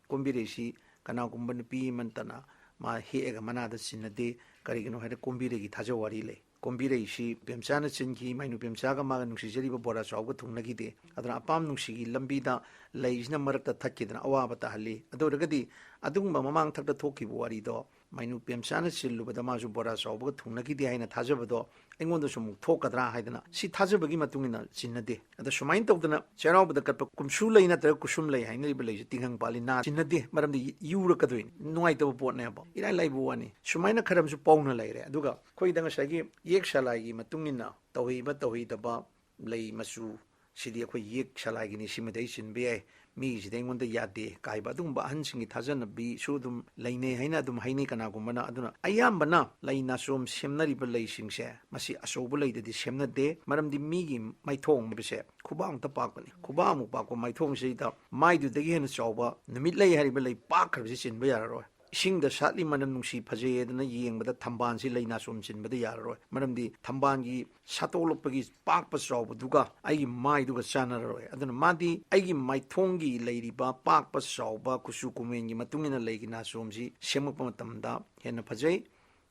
ꯀꯣꯝꯕꯤꯔꯩꯁꯤ ꯀꯅꯥꯒꯨꯝꯕ ꯅꯨꯄꯤ ꯑꯃꯠꯇꯅ ꯃꯥ ꯍꯦꯛꯑꯒ ꯃꯅꯥꯗ ꯆꯤꯟꯅꯗꯦ꯫ ꯀꯔꯤꯒꯤꯅꯣ ꯍꯥꯏꯔ ꯀꯣꯝꯕꯤꯔꯩꯒꯤ ꯊꯥꯖ ꯋꯥꯔꯤ ꯂꯩ꯫ ꯀꯣꯝꯕꯤꯔꯩꯁꯤ ꯄꯦꯝꯆꯥꯅ ꯆꯤꯟꯈꯤ, ꯃꯥꯏꯅꯨ ꯄꯦꯝꯆꯥꯒ ꯃꯥꯒ ꯅꯨꯡꯁꯤꯖꯔꯤꯕ ꯕꯣꯔꯥ ꯆꯥꯎꯕꯒ ꯊꯨꯡꯅꯈꯤꯗꯦ꯫ ꯑꯗꯨꯅ ꯑꯄꯥꯝ ꯅꯨꯡꯁꯤꯒꯤ ꯂꯝꯕꯤꯗ ꯂꯩꯁꯤꯅ ꯃꯔꯛꯇ ꯊꯠꯈꯤꯗꯅ ꯑꯋꯥꯕ ꯇꯥꯍꯜꯂꯤ꯫ ꯑꯗꯨ ꯑꯣꯏꯔꯒꯗꯤ ꯑꯗꯨꯒꯨꯝꯕ ꯃꯃꯥꯡ ꯊꯛꯇ ꯊꯣꯛꯈꯤꯕ ꯋꯥꯔꯤꯗꯣ ꯃꯥꯏꯅꯨ ꯄꯦꯝꯆꯥꯅ ꯆꯤꯜꯂꯨꯕꯗ ꯃꯥꯁꯨ ꯕꯣꯔꯥ ꯆꯥꯎꯕꯒ ꯊꯨꯡꯅꯈꯤꯗꯦ ꯍꯥꯏꯅ ꯊꯥꯖꯕꯗꯣ ꯑꯩꯉꯣꯟꯗꯁꯨ ꯑꯃꯨꯛ ꯊꯣꯛꯀꯗ꯭ꯔꯥ ꯍꯥꯏꯗꯅ ꯁꯤ ꯊꯥꯖꯕꯒꯤ ꯃꯇꯨꯡ ꯏꯟꯅ ꯆꯤꯟꯅꯗꯦ꯫ ꯑꯗ ꯁꯨꯃꯥꯏꯅ ꯇꯧꯗꯅ ꯆꯩꯔꯥꯎꯕꯗ ꯀꯠꯄ ꯀꯨꯝꯁꯨ ꯂꯩ ꯅꯠꯇ꯭ꯔꯒ ꯀꯨꯁꯨꯝ ꯂꯩ ꯍꯥꯏꯅꯔꯤꯕ ꯂꯩꯁꯦ ꯇꯤꯡꯈꯪ ꯄꯥꯜꯂꯤ ꯅꯥ ꯆꯤꯟꯅꯗꯦ, ꯃꯔꯝꯗꯤ ꯌꯨꯔꯛꯀꯗꯣꯏꯅꯤ, ꯅꯨꯡꯉꯥꯏꯇꯕ ꯄꯣꯠꯅꯦꯕ, ꯏꯔꯥꯏ ꯂꯥꯏꯕ ꯋꯥꯅꯤ꯫ ꯁꯨꯃꯥꯏꯅ ꯈꯔ ꯑꯃꯁꯨ ꯄꯥꯎꯅ ꯂꯩꯔꯦ꯫ ꯑꯗꯨꯒ ꯑꯩꯈꯣꯏꯗ ꯉꯁꯥꯏꯒꯤ ꯌꯦꯛ ꯁꯂꯥꯏꯒꯤ ꯃꯇꯨꯡ ꯏꯟꯅ ꯇꯧꯍꯩꯕ ꯇꯧꯍꯩꯗꯕ ꯂꯩ ꯃꯆꯨ ꯁꯤꯗꯤ ꯑꯩꯈꯣꯏ ꯌꯦꯛ ꯁꯂꯥꯏꯒꯤꯅꯤ, ꯁꯤꯃꯗꯤ ꯑꯩ ꯆꯤꯟꯕ ꯌꯥꯏ, ꯃꯤꯒꯤꯁꯤꯗꯤ ꯑꯩꯉꯣꯟꯗ ꯌꯥꯗꯦ ꯀꯥꯏꯕ ꯑꯗꯨꯒꯨꯝꯕ ꯑꯍꯟꯁꯤꯡꯒꯤ ꯊꯥꯖꯅꯕꯤꯁꯨ ꯑꯗꯨꯝ ꯂꯩꯅꯩ ꯍꯥꯏꯅ ꯑꯗꯨꯝ ꯍꯥꯏꯅꯩ ꯀꯅꯥꯒꯨꯝꯕꯅ꯫ ꯑꯗꯨꯅ ꯑꯌꯥꯝꯕꯅ ꯂꯩ ꯅꯥꯆꯣꯝ ꯁꯦꯝꯅꯔꯤꯕ ꯂꯩꯁꯤꯡꯁꯦ ꯃꯁꯤ ꯑꯆꯧꯕ ꯂꯩꯗꯗꯤ ꯁꯦꯝꯅꯗꯦ, ꯃꯔꯝꯗꯤ ꯃꯤꯒꯤ ꯃꯥꯏꯊꯣꯡ ꯍꯥꯏꯕꯁꯦ ꯈꯨꯕꯥꯛꯃꯨꯛꯇ ꯄꯥꯛꯄꯅꯤ꯫ ꯈꯨꯕꯥꯛꯃꯨꯛ ꯄꯥꯛꯄ ꯃꯥꯏꯊꯣꯡꯁꯤꯗ ꯃꯥꯏꯗꯨꯗꯒꯤ ꯍꯦꯟꯅ ꯆꯥꯎꯕ ꯅꯨꯃꯤꯠ ꯂꯩ ꯍꯥꯏꯔꯤꯕ ꯂꯩ ꯄꯥꯛꯈ꯭ꯔꯕꯁꯤ ꯆꯤꯟꯕ ꯌꯥꯔꯔꯣꯏ꯫ ꯏꯁꯤꯡꯗ ꯁꯥꯠꯂꯤ ꯃꯅꯝ ꯅꯨꯡꯁꯤ ꯐꯖꯩ ꯍꯥꯏꯗꯅ ꯌꯦꯡꯕꯗ ꯊꯝꯕꯥꯜꯁꯤ ꯂꯩ ꯅꯥꯆꯣꯝ ꯆꯤꯟꯕꯗ ꯌꯥꯔꯔꯣꯏ꯫ ꯃꯔꯝꯗꯤ ꯊꯝꯕꯥꯜꯒꯤ ꯁꯥꯠꯇꯣꯛꯂꯛꯄꯒꯤ ꯄꯥꯛꯄ ꯆꯥꯎꯕꯗꯨꯒ ꯑꯩꯒꯤ ꯃꯥꯏꯗꯨꯒ ꯆꯥꯟꯅꯔꯔꯣꯏ꯫ ꯑꯗꯨꯅ ꯃꯥꯗꯤ ꯑꯩꯒꯤ ꯃꯥꯏꯊꯣꯡꯒꯤ ꯂꯩꯔꯤꯕ ꯄꯥꯛꯄ ꯆꯥꯎꯕ ꯀꯨꯆꯨ ꯀꯨꯃꯦꯟꯒꯤ ꯃꯇꯨꯡ ꯏꯟꯅ ꯂꯩꯒꯤ ꯅꯥꯆꯣꯝꯁꯤ ꯁꯦꯝꯃꯛꯄ ꯃꯇꯝꯗ ꯍꯦꯟꯅ ꯐꯖꯩ꯫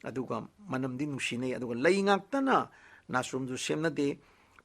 ꯑꯗꯨꯒ ꯃꯅꯝꯗꯤ ꯅꯨꯡꯁꯤꯅꯩ꯫ ꯑꯗꯨꯒ ꯂꯩ ꯉꯥꯛꯇꯅ ꯅꯥꯆꯣꯝꯁꯨ ꯁꯦꯝꯅꯗꯦ,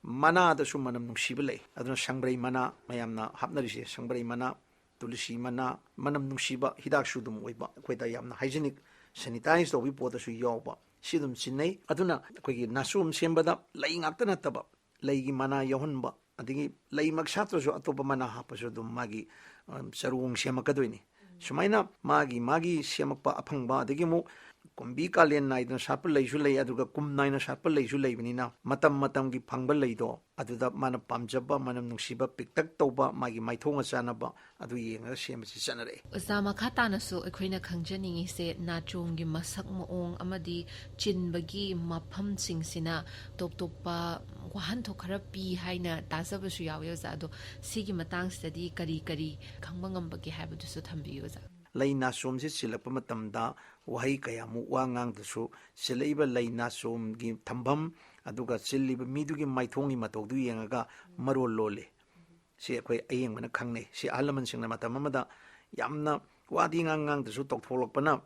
ꯃꯅꯥꯗꯁꯨ ꯃꯅꯝ ꯅꯨꯡꯁꯤꯕ ꯂꯩ꯫ ꯑꯗꯨꯅ ꯁꯪꯕ꯭ꯔꯩ ꯃꯅꯥ, ꯃꯌꯥꯝꯅ ꯍꯥꯞꯅꯔꯤꯁꯦ ꯁꯪꯕ꯭ꯔꯩ ꯃꯅꯥ, ꯇꯨꯂꯁꯤ ꯃꯅꯥ, ꯃꯅꯝ ꯅꯨꯡꯁꯤꯕ ꯍꯤꯗꯥꯛꯁꯨ ꯑꯗꯨꯝ ꯑꯣꯏꯕ, ꯑꯩꯈꯣꯏꯗ ꯌꯥꯝꯅ ꯍꯥꯏꯖꯤꯅꯤꯛ, ꯁꯦꯅꯤꯇꯥꯏꯁ ꯇꯧꯕꯒꯤ ꯄꯣꯠꯇꯁꯨ ꯌꯥꯎꯕ, ꯁꯤ ꯑꯗꯨꯝ ꯁꯤꯖꯤꯟꯅꯩ꯫ ꯑꯗꯨꯅ ꯑꯩꯈꯣꯏꯒꯤ ꯅꯥꯆꯣꯝ ꯁꯦꯝꯕꯗ ꯂꯩ ꯉꯥꯛꯇ ꯅꯠꯇꯕ, ꯂꯩꯒꯤ ꯃꯅꯥ ꯌꯥꯎꯍꯟꯕ, ꯑꯗꯒꯤ ꯂꯩꯃꯛ ꯁꯥꯠꯇ꯭ꯔꯁꯨ ꯑꯇꯣꯞꯄ ꯃꯅꯥ ꯍꯥꯞꯄꯁꯨ ꯑꯗꯨꯝ ꯃꯥꯒꯤ, ꯑ, ꯆꯔꯣꯡ ꯁꯦꯝꯃꯛꯀꯗꯣꯏꯅꯤ꯫ ꯁꯨꯃꯥꯏꯅ ꯃꯥꯒꯤ ꯃꯥꯒꯤ ꯁꯦꯝꯃꯛꯄ ꯑꯐꯪꯕ, ꯑꯗꯒꯤ ꯑꯃꯨꯛ ꯀꯨꯝꯕꯤ ꯀꯥꯂꯦꯟ ꯅꯥꯏꯗꯅ ꯁꯥꯠꯄ ꯂꯩꯁꯨ ꯂꯩ, ꯑꯗꯨꯒ ꯀꯨꯝ ꯅꯥꯏꯅ ꯁꯥꯠꯄ ꯂꯩꯁꯨ ꯂꯩꯕꯅꯤꯅ, ꯃꯇꯝ ꯃꯇꯝꯒꯤ ꯐꯪꯕ ꯂꯩꯗꯣ ꯑꯗꯨꯗ ꯃꯥꯅ ꯄꯥꯝꯖꯕ, ꯃꯅꯝ ꯅꯨꯡꯁꯤꯕ, ꯄꯤꯛꯇꯛ ꯇꯧꯕ, ꯃꯥꯒꯤ ꯃꯥꯏꯊꯣꯡꯒ ꯆꯥꯟꯅꯕ ꯑꯗꯨ ꯌꯦꯡꯉꯒ ꯁꯦꯝꯕꯁꯤ ꯆꯠꯅꯔꯛꯑꯦ꯫ ꯑꯣꯖꯥ, ꯃꯈꯥ ꯇꯥꯅꯁꯨ ꯑꯩꯈꯣꯏꯅ ꯈꯪꯖꯅꯤꯡꯉꯤꯁꯦ ꯅꯥꯆꯣꯝꯒꯤ ꯃꯁꯛ ꯃꯑꯣꯡ ꯑꯃꯗꯤ ꯆꯤꯟꯕꯒꯤ ꯃꯐꯝꯁꯤꯡꯁꯤꯅ ꯇꯣꯞ ꯇꯣꯞꯄ ꯋꯥꯍꯟꯊꯣꯛ ꯈꯔ ꯄꯤ ꯍꯥꯏꯅ ꯇꯥꯖꯕꯁꯨ ꯌꯥꯎꯏ, ꯑꯣꯖꯥ꯫ ꯑꯗꯣ ꯁꯤꯒꯤ ꯃꯇꯥꯡꯁꯤꯗꯗꯤ ꯀꯔꯤ ꯀꯔꯤ ꯈꯪꯕ ꯉꯝꯕꯒꯦ ꯍꯥꯏꯕꯗꯨꯁꯨ ꯊꯝꯕꯤꯌꯨ, ꯑꯣꯖꯥ꯫ ꯂꯩ ꯅꯥꯆꯣꯝꯁꯤ ꯆꯤꯜꯂꯛꯄ ꯃꯇꯝꯗ ꯋꯥꯍꯩ ꯀꯌꯥꯃꯨꯛ ꯋꯥ ꯉꯥꯡꯗꯁꯨ, ꯆꯤꯜꯂꯛꯏꯕ ꯂꯩ ꯅꯥꯆꯣꯝꯒꯤ ꯊꯝꯐꯝ, ꯑꯗꯨꯒ ꯆꯤꯜꯂꯤꯕ ꯃꯤꯗꯨꯒꯤ ꯃꯥꯏꯊꯣꯡꯒꯤ ꯃꯇꯧꯗꯨ ꯌꯦꯡꯉꯒ ꯃꯔꯣꯜ ꯂꯣꯜꯂꯤ꯫ ꯁꯤ ꯑꯩꯈꯣꯏ ꯑꯌꯦꯡꯕꯅ ꯈꯪꯅꯩ꯫ ꯁꯤ ꯑꯍꯜ ꯂꯃꯟꯁꯤꯡꯅ ꯃꯇꯝ ꯑꯃꯗ ꯌꯥꯝꯅ ꯋꯥꯗꯤ ꯉꯥꯡ ꯉꯥꯡꯗꯁꯨ ꯇꯧꯊꯣꯛꯂꯛꯄꯅ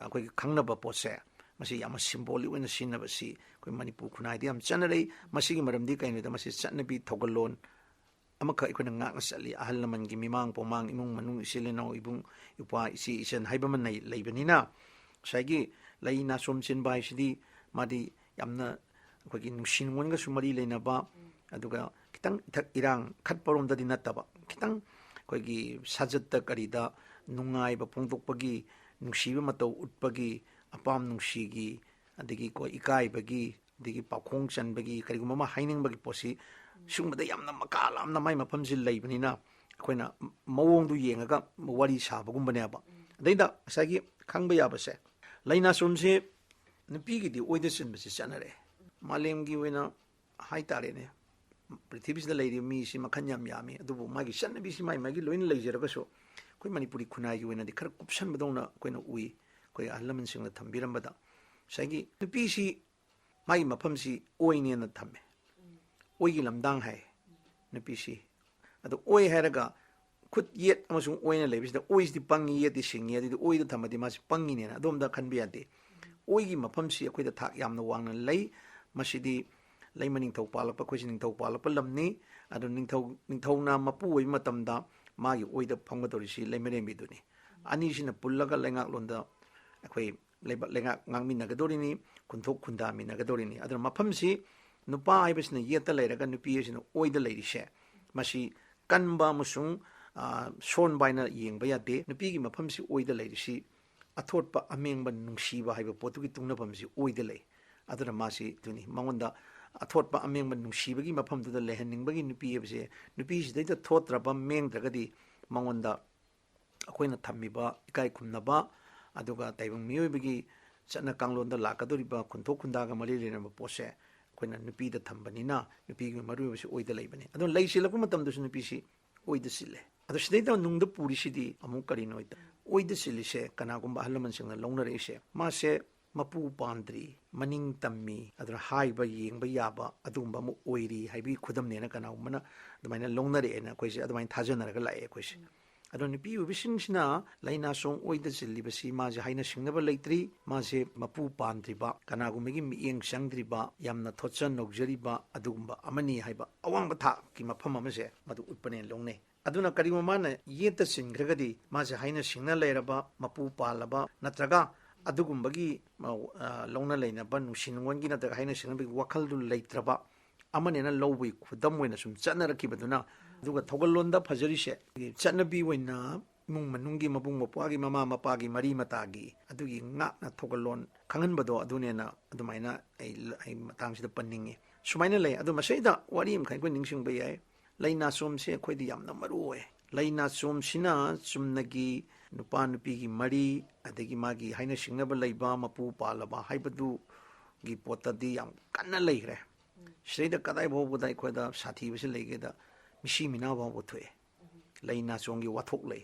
ꯑꯩꯈꯣꯏꯒꯤ ꯈꯪꯅꯕ ꯄꯣꯠꯁꯦ, ꯃꯁꯤ ꯌꯥꯝꯅ ꯁꯤꯝꯕꯣꯂꯤꯛ ꯑꯣꯏꯅ ꯁꯤꯖꯤꯟꯅꯕꯁꯤ ꯑꯩꯈꯣꯏ ꯃꯅꯤꯄꯨꯔ ꯈꯨꯟꯅꯥꯏꯗ ꯌꯥꯝ ꯆꯠꯅꯔꯛꯏ꯫ ꯃꯁꯤꯒꯤ ꯃꯔꯝꯗꯤ ꯀꯩꯅꯣꯗ, ꯃꯁꯤ ꯆꯠꯅꯕꯤ ꯊꯧꯒꯜꯂꯣꯟ ꯑꯃꯈꯛ ꯑꯩꯈꯣꯏꯅ ꯉꯥꯛꯅ ꯆꯠꯂꯤ꯫ ꯑꯍꯜ ꯂꯃꯟꯒꯤ ꯃꯤꯃꯥꯡ ꯄꯣꯃꯥꯡ, ꯏꯃꯨꯡ ꯃꯅꯨꯡ, ꯏꯆꯤꯜ ꯏꯅꯥꯎ, ꯏꯕꯨꯡ ꯏꯄ꯭ꯋꯥ, ꯏꯆꯦ ꯏꯆꯟ ꯍꯥꯏꯕ ꯑꯃ ꯂꯩ-, ꯂꯩꯕꯅꯤꯅ, ꯉꯁꯥꯏꯒꯤ ꯂꯩ ꯅꯥꯆꯣꯝ ꯆꯤꯟꯕ ꯍꯥꯏꯁꯤꯗꯤ ꯃꯥꯗꯤ ꯌꯥꯝꯅ ꯑꯩꯈꯣꯏꯒꯤ ꯅꯨꯡꯁꯤ ꯅꯨꯡꯉꯣꯟꯒꯁꯨ ꯃꯔꯤ ꯂꯩꯅꯕ, ꯑꯗꯨꯒ ꯈꯤꯇꯪ ꯏꯊꯛ ꯏꯔꯥꯡ ꯈꯠꯄꯔꯣꯝꯗꯗꯤ ꯅꯠꯇꯕ, ꯈꯤꯇꯪ ꯑꯩꯈꯣꯏꯒꯤ ꯁꯥꯖꯠꯇ ꯀꯔꯤꯗ ꯅꯨꯡꯉꯥꯏꯕ ꯐꯣꯡꯗꯣꯛꯄꯒꯤ, ꯅꯨꯡꯁꯤꯕ ꯃꯇꯧ ꯎꯠꯄꯒꯤ, ꯑꯄꯥꯝ ꯅꯨꯡꯁꯤꯒꯤ, ꯑꯗꯒꯤ ꯀꯣ ꯏꯀꯥꯏꯕꯒꯤ, ꯑꯗꯒꯤ ꯄꯥꯎꯈꯣꯡ ꯆꯟꯕꯒꯤ, ꯀꯔꯤꯒꯨꯝꯕ ꯑꯃ ꯍꯥꯏꯅꯤꯡꯕꯒꯤ ꯄꯣꯠꯁꯤ ꯁꯤꯒꯨꯝꯕꯗ ꯌꯥꯝꯅ ꯃꯀꯥ ꯂꯥꯝꯅ ꯃꯥꯏ ꯃꯐꯝꯁꯤ ꯂꯩꯕꯅꯤꯅ ꯑꯩꯈꯣꯏꯅ ꯃꯑꯣꯡꯗꯨ ꯌꯦꯡꯉꯒ ꯋꯥꯔꯤ ꯁꯥꯕꯒꯨꯝꯕꯅꯦꯕ꯫ ꯑꯗꯩꯗ ꯉꯁꯥꯏꯒꯤ ꯈꯪꯕ ꯌꯥꯕꯁꯦ, ꯂꯩꯅꯥꯆꯣꯝꯁꯤ ꯅꯨꯄꯤꯒꯤꯗꯤ ꯑꯣꯏꯗ ꯆꯤꯟꯕꯁꯤ ꯆꯠꯅꯔꯦ꯫ ꯃꯥꯂꯦꯝꯒꯤ ꯑꯣꯏꯅ ꯍꯥꯏꯇꯥꯔꯦꯅꯦ, ꯄ꯭ꯔꯤꯊꯤꯕꯤꯁꯤꯗ ꯂꯩꯔꯤꯕ ꯃꯤꯁꯤ ꯃꯈꯜ ꯌꯥꯝ ꯌꯥꯝꯃꯤ, ꯑꯗꯨꯕꯨ ꯃꯥꯒꯤ ꯆꯠꯅꯕꯤꯁꯤ ꯃꯥꯒꯤ ꯃꯥꯒꯤ ꯂꯣꯏꯅ ꯂꯩꯖꯔꯒꯁꯨ, ꯑꯩꯈꯣꯏ ꯃꯅꯤꯄꯨꯔꯤ ꯈꯨꯟꯅꯥꯏꯒꯤ ꯑꯣꯏꯅꯗꯤ ꯈꯔ ꯀꯨꯞꯁꯟꯕꯗꯧꯅ ꯑꯩꯈꯣꯏꯅ ꯎꯏ, ꯑꯩꯈꯣꯏ ꯑꯍꯜ ꯂꯃꯟꯁꯤꯡꯅ ꯊꯝꯕꯤꯔꯝꯕꯗ꯫ ꯉꯁꯥꯏꯒꯤ ꯅꯨꯄꯤꯁꯤ ꯃꯥꯒꯤ ꯃꯐꯝꯁꯤ ꯑꯣꯏꯅꯦꯅ ꯊꯝꯃꯦ, ꯑꯣꯏꯒꯤ ꯂꯝꯗꯥꯡ ꯍꯥꯏ ꯅꯨꯄꯤꯁꯤ꯫ ꯑꯗꯣ ꯑꯣꯏ ꯍꯥꯏꯔꯒ ꯈꯨꯠ ꯌꯦꯠ ꯑꯃꯁꯨꯡ ꯑꯣꯏꯅ ꯂꯩꯕꯁꯤꯗ ꯑꯣꯏꯁꯤꯗꯤ ꯄꯪꯉꯤ, ꯌꯦꯠꯇꯤ ꯁꯤꯡꯉꯤ, ꯑꯗꯨꯗꯤ ꯑꯣꯏꯗ ꯊꯝꯃꯗꯤ ꯃꯥꯁꯤ ꯄꯪꯉꯤꯅꯦꯅ ꯑꯗꯣꯝꯗ ꯈꯟꯕ ꯌꯥꯗꯦ꯫ ꯑꯣꯏꯒꯤ ꯃꯐꯝꯁꯤ ꯑꯩꯈꯣꯏꯗ ꯊꯥꯛ ꯌꯥꯝꯅ ꯋꯥꯡꯅ ꯂꯩ꯫ ꯃꯁꯤꯗꯤ ꯂꯩꯃ ꯅꯤꯡꯊꯧ ꯄꯥꯜꯂꯛꯄ, ꯑꯩꯈꯣꯏꯁꯤ ꯅꯤꯡꯊꯧ ꯄꯥꯜꯂꯛꯄ ꯂꯝꯅꯤ꯫ ꯑꯗꯨ ꯅꯤꯡꯊꯧ, ꯅꯤꯡꯊꯧꯅ ꯃꯄꯨ ꯑꯣꯏꯕ ꯃꯇꯝꯗ ꯃꯥꯒꯤ ꯑꯣꯏꯗ ꯐꯝꯒꯗꯧꯔꯤꯁꯤ ꯂꯩꯃꯔꯦꯝꯕꯤꯗꯨꯅꯤ꯫ ꯑꯅꯤꯁꯤꯅ ꯄꯨꯜꯂꯒ ꯂꯩꯉꯥꯛꯂꯣꯟꯗ ꯑꯩꯈꯣꯏ ꯂꯩꯕꯥꯛ ꯂꯩꯉꯥꯛ ꯉꯥꯛꯃꯤꯟꯅꯒꯗꯧꯔꯤꯅꯤ, ꯈꯨꯟꯊꯣꯛ ꯈꯨꯟꯗꯥꯃꯤꯟꯅꯒꯗꯧꯔꯤꯅꯤ꯫ ꯑꯗꯨꯅ ꯃꯐꯝꯁꯤ ꯅꯨꯄꯥ ꯍꯥꯏꯕꯁꯤꯅ ꯌꯦꯠꯇ ꯂꯩꯔꯒ ꯅꯨꯄꯤ ꯍꯥꯏꯁꯤꯅ ꯑꯣꯏꯗ ꯂꯩꯔꯤꯁꯦ, ꯃꯁꯤ ꯀꯟꯕ ꯑꯃꯁꯨꯡ, ꯑ, ꯁꯣꯟꯕ ꯍꯥꯏꯅ ꯌꯦꯡꯕ ꯌꯥꯗꯦ꯫ ꯅꯨꯄꯤꯒꯤ ꯃꯐꯝꯁꯤ ꯑꯣꯏꯗ ꯂꯩꯔꯤꯁꯤ ꯑꯊꯣꯠꯄ ꯑꯃꯦꯡꯕ ꯅꯨꯡꯁꯤꯕ ꯍꯥꯏꯕ ꯄꯣꯠꯇꯨꯒꯤ ꯇꯨꯡꯅꯐꯝꯁꯤ ꯑꯣꯏꯗ ꯂꯩ꯫ ꯑꯗꯨꯅ ꯃꯥꯁꯤ ꯑꯗꯨꯅꯤ, ꯃꯉꯣꯟꯗ ꯑꯊꯣꯠꯄ ꯑꯃꯦꯡꯕ ꯅꯨꯡꯁꯤꯕꯒꯤ ꯃꯐꯝꯗꯨꯗ ꯂꯩꯍꯟꯅꯤꯡꯕꯒꯤ ꯅꯨꯄꯤ ꯍꯥꯏꯕꯁꯦ, ꯅꯨꯄꯤꯁꯤꯗꯩꯗ ꯊꯣꯠꯇ꯭ꯔꯕ ꯃꯦꯡꯗ꯭ꯔꯒꯗꯤ ꯃꯉꯣꯟꯗ ꯑꯩꯈꯣꯏꯅ ꯊꯝꯃꯤꯕ ꯏꯀꯥꯏ ꯈꯨꯝꯅꯕ, ꯑꯗꯨꯒ ꯇꯥꯏꯕꯪ ꯃꯤꯑꯣꯏꯕꯒꯤ ꯆꯠꯅ ꯀꯥꯡꯂꯣꯟꯗ ꯂꯥꯛꯀꯗꯧꯔꯤꯕ ꯈꯨꯟꯊꯣꯛ ꯈꯨꯟꯗꯥꯒ ꯃꯔꯤ ꯂꯩꯅꯕ ꯄꯣꯠꯁꯦ ꯑꯩꯈꯣꯏꯅ ꯅꯨꯄꯤꯗ ꯊꯝꯕꯅꯤꯅ, ꯅꯨꯄꯤꯒꯤ ꯃꯔꯨꯑꯣꯏꯕꯁꯤ ꯑꯣꯏꯗ ꯂꯩꯕꯅꯤ꯫ ꯑꯗꯨꯅ ꯂꯩ ꯁꯤꯜꯂꯛꯄ ꯃꯇꯝꯗꯁꯨ ꯅꯨꯄꯤꯁꯤ ꯑꯣꯏꯗ ꯁꯤꯜꯂꯦ꯫ ꯑꯗꯣ ꯁꯤꯗꯩꯗ ꯅꯨꯡꯗ ꯄꯨꯔꯤꯁꯤꯗꯤ ꯑꯃꯨꯛ ꯀꯔꯤꯅꯣ ꯍꯥꯏꯗ, ꯑꯣꯏꯗ ꯁꯤꯜꯂꯤꯁꯦ ꯀꯅꯥꯒꯨꯝꯕ ꯑꯍꯜ ꯂꯃꯟꯁꯤꯡꯅ ꯂꯧꯅꯔꯛꯏꯁꯦ, ꯃꯥꯁꯦ ꯃꯄꯨ ꯄꯥꯟꯗ꯭ꯔꯤ, ꯃꯅꯤꯡ ꯇꯝꯃꯤ, ꯑꯗꯨꯅ ꯍꯥꯏꯕ ꯌꯦꯡꯕ ꯌꯥꯕ ꯑꯗꯨꯒꯨꯝꯕ ꯑꯃ ꯑꯣꯏꯔꯤ ꯍꯥꯏꯕꯒꯤ ꯈꯨꯗꯝꯅꯦꯅ ꯀꯅꯥꯒꯨꯝꯕꯅ ꯑꯗꯨꯃꯥꯏꯅ ꯂꯧꯅꯔꯛꯑꯦꯅ ꯑꯩꯈꯣꯏꯁꯦ ꯑꯗꯨꯃꯥꯏꯅ ꯊꯥꯖꯅꯔꯒ ꯂꯥꯛꯑꯦ ꯑꯩꯈꯣꯏꯁꯦ꯫ ꯑꯗꯣ ꯅꯨꯄꯤ ꯑꯣꯏꯕꯤꯁꯤꯡꯁꯤꯅ ꯂꯩꯅꯥꯁꯣꯡ ꯑꯣꯏꯗ ꯆꯤꯜꯂꯤꯕꯁꯤ ꯃꯥꯁꯦ ꯍꯥꯏꯅ ꯁꯤꯡꯅꯕ ꯂꯩꯇ꯭ꯔꯤ, ꯃꯥꯁꯦ ꯃꯄꯨ ꯄꯥꯟꯗ꯭ꯔꯤꯕ, ꯀꯅꯥꯒꯨꯝꯕꯒꯤ ꯃꯤꯠꯌꯦꯡ ꯆꯪꯗ꯭ꯔꯤꯕ, ꯌꯥꯝꯅ ꯊꯣꯠꯆ ꯅꯧꯖꯔꯤꯕ ꯑꯗꯨꯒꯨꯝꯕ ꯑꯃꯅꯤ ꯍꯥꯏꯕ ꯑꯋꯥꯡꯕ ꯊꯥꯛꯀꯤ ꯃꯐꯝ ꯑꯃꯁꯦ ꯃꯗꯨ ꯎꯠꯄꯅꯦꯅ ꯂꯧꯅꯩ꯫ ꯑꯗꯨꯅ ꯀꯔꯤꯒꯨꯝꯕ ꯃꯥꯅ ꯌꯦꯠꯇ ꯆꯤꯟꯈ꯭ꯔꯒꯗꯤ ꯃꯥꯁꯦ ꯍꯥꯏꯅ ꯁꯤꯡꯅ ꯂꯩꯔꯕ, ꯃꯄꯨ ꯄꯥꯜꯂꯕ ꯅꯠꯇ꯭ꯔꯒ ꯑꯗꯨꯒꯨꯝꯕꯒꯤ, ꯑ, ꯂꯧꯅ ꯂꯩꯅꯕ ꯅꯨꯡꯁꯤ ꯅꯨꯡꯉꯣꯟꯒꯤ ꯅꯠꯇ꯭ꯔꯒ ꯍꯥꯏꯅ ꯁꯤꯡꯅꯕꯒꯤ ꯋꯥꯈꯜꯗꯨ ꯂꯩꯇ꯭ꯔꯕ ꯑꯃꯅꯦꯅ ꯂꯧꯕꯒꯤ ꯈꯨꯗꯝ ꯑꯣꯏꯅ ꯁꯨꯝ ꯆꯠꯅꯔꯛꯈꯤꯕꯗꯨꯅ, ꯑꯗꯨꯒ ꯊꯧꯒꯜꯂꯣꯟꯗ ꯐꯖꯔꯤꯁꯦ, ꯆꯠꯅꯕꯤ ꯑꯣꯏꯅ ꯏꯃꯨꯡ ꯃꯅꯨꯡꯒꯤ ꯃꯕꯨꯡ ꯃꯧꯄ꯭ꯋꯥꯒꯤ ꯃꯃꯥ ꯃꯄꯥꯒꯤ ꯃꯔꯤ ꯃꯇꯥꯒꯤ ꯑꯗꯨꯒꯤ ꯉꯥꯛꯅ ꯊꯧꯒꯜꯂꯣꯟ ꯈꯪꯍꯟꯕꯗꯣ ꯑꯗꯨꯅꯦꯅ ꯑꯗꯨꯃꯥꯏꯅ ꯑꯩ, ꯑꯩ ꯃꯇꯥꯡꯁꯤꯗ ꯄꯟꯅꯤꯡꯉꯤ꯫ ꯁꯨꯃꯥꯏꯅ ꯂꯩ꯫ ꯑꯗꯣ ꯃꯁꯤꯗ ꯋꯥꯔꯤ ꯑꯃꯈꯛ ꯑꯩꯈꯣꯏ ꯅꯤꯡꯁꯤꯡꯕ ꯌꯥꯏ꯫ ꯂꯩ ꯅꯥꯆꯣꯝꯁꯦ ꯑꯩꯈꯣꯏꯗꯤ ꯌꯥꯝꯅ ꯃꯔꯨ ꯑꯣꯏ꯫ ꯂꯩ ꯅꯥꯆꯣꯝꯁꯤꯅ ꯆꯨꯝꯅꯒꯤ ꯅꯨꯄꯥ ꯅꯨꯄꯤꯒꯤ ꯃꯔꯤ, ꯑꯗꯒꯤ ꯃꯥꯒꯤ ꯍꯥꯏꯅ ꯁꯤꯡꯅꯕ ꯂꯩꯕ, ꯃꯄꯨ ꯄꯥꯜꯂꯕ ꯍꯥꯏꯕꯗꯨꯒꯤ ꯄꯣꯠꯇꯗꯤ ꯌꯥꯝ ꯀꯟꯅ ꯂꯩꯈ꯭ꯔꯦ꯫ ꯁꯤꯗꯩꯗ ꯀꯗꯥꯏ ꯐꯥꯎꯕꯗ ꯑꯩꯈꯣꯏꯗ ꯁꯥꯊꯤꯕꯁꯤ ꯂꯩꯒꯦꯗ, ꯃꯤꯁꯤ ꯃꯤꯅꯥ ꯐꯥꯎꯕ ꯊꯣꯛꯑꯦ꯫ ꯂꯩ ꯅꯥꯆꯣꯝꯒꯤ ꯋꯥꯊꯣꯛ ꯂꯩ꯫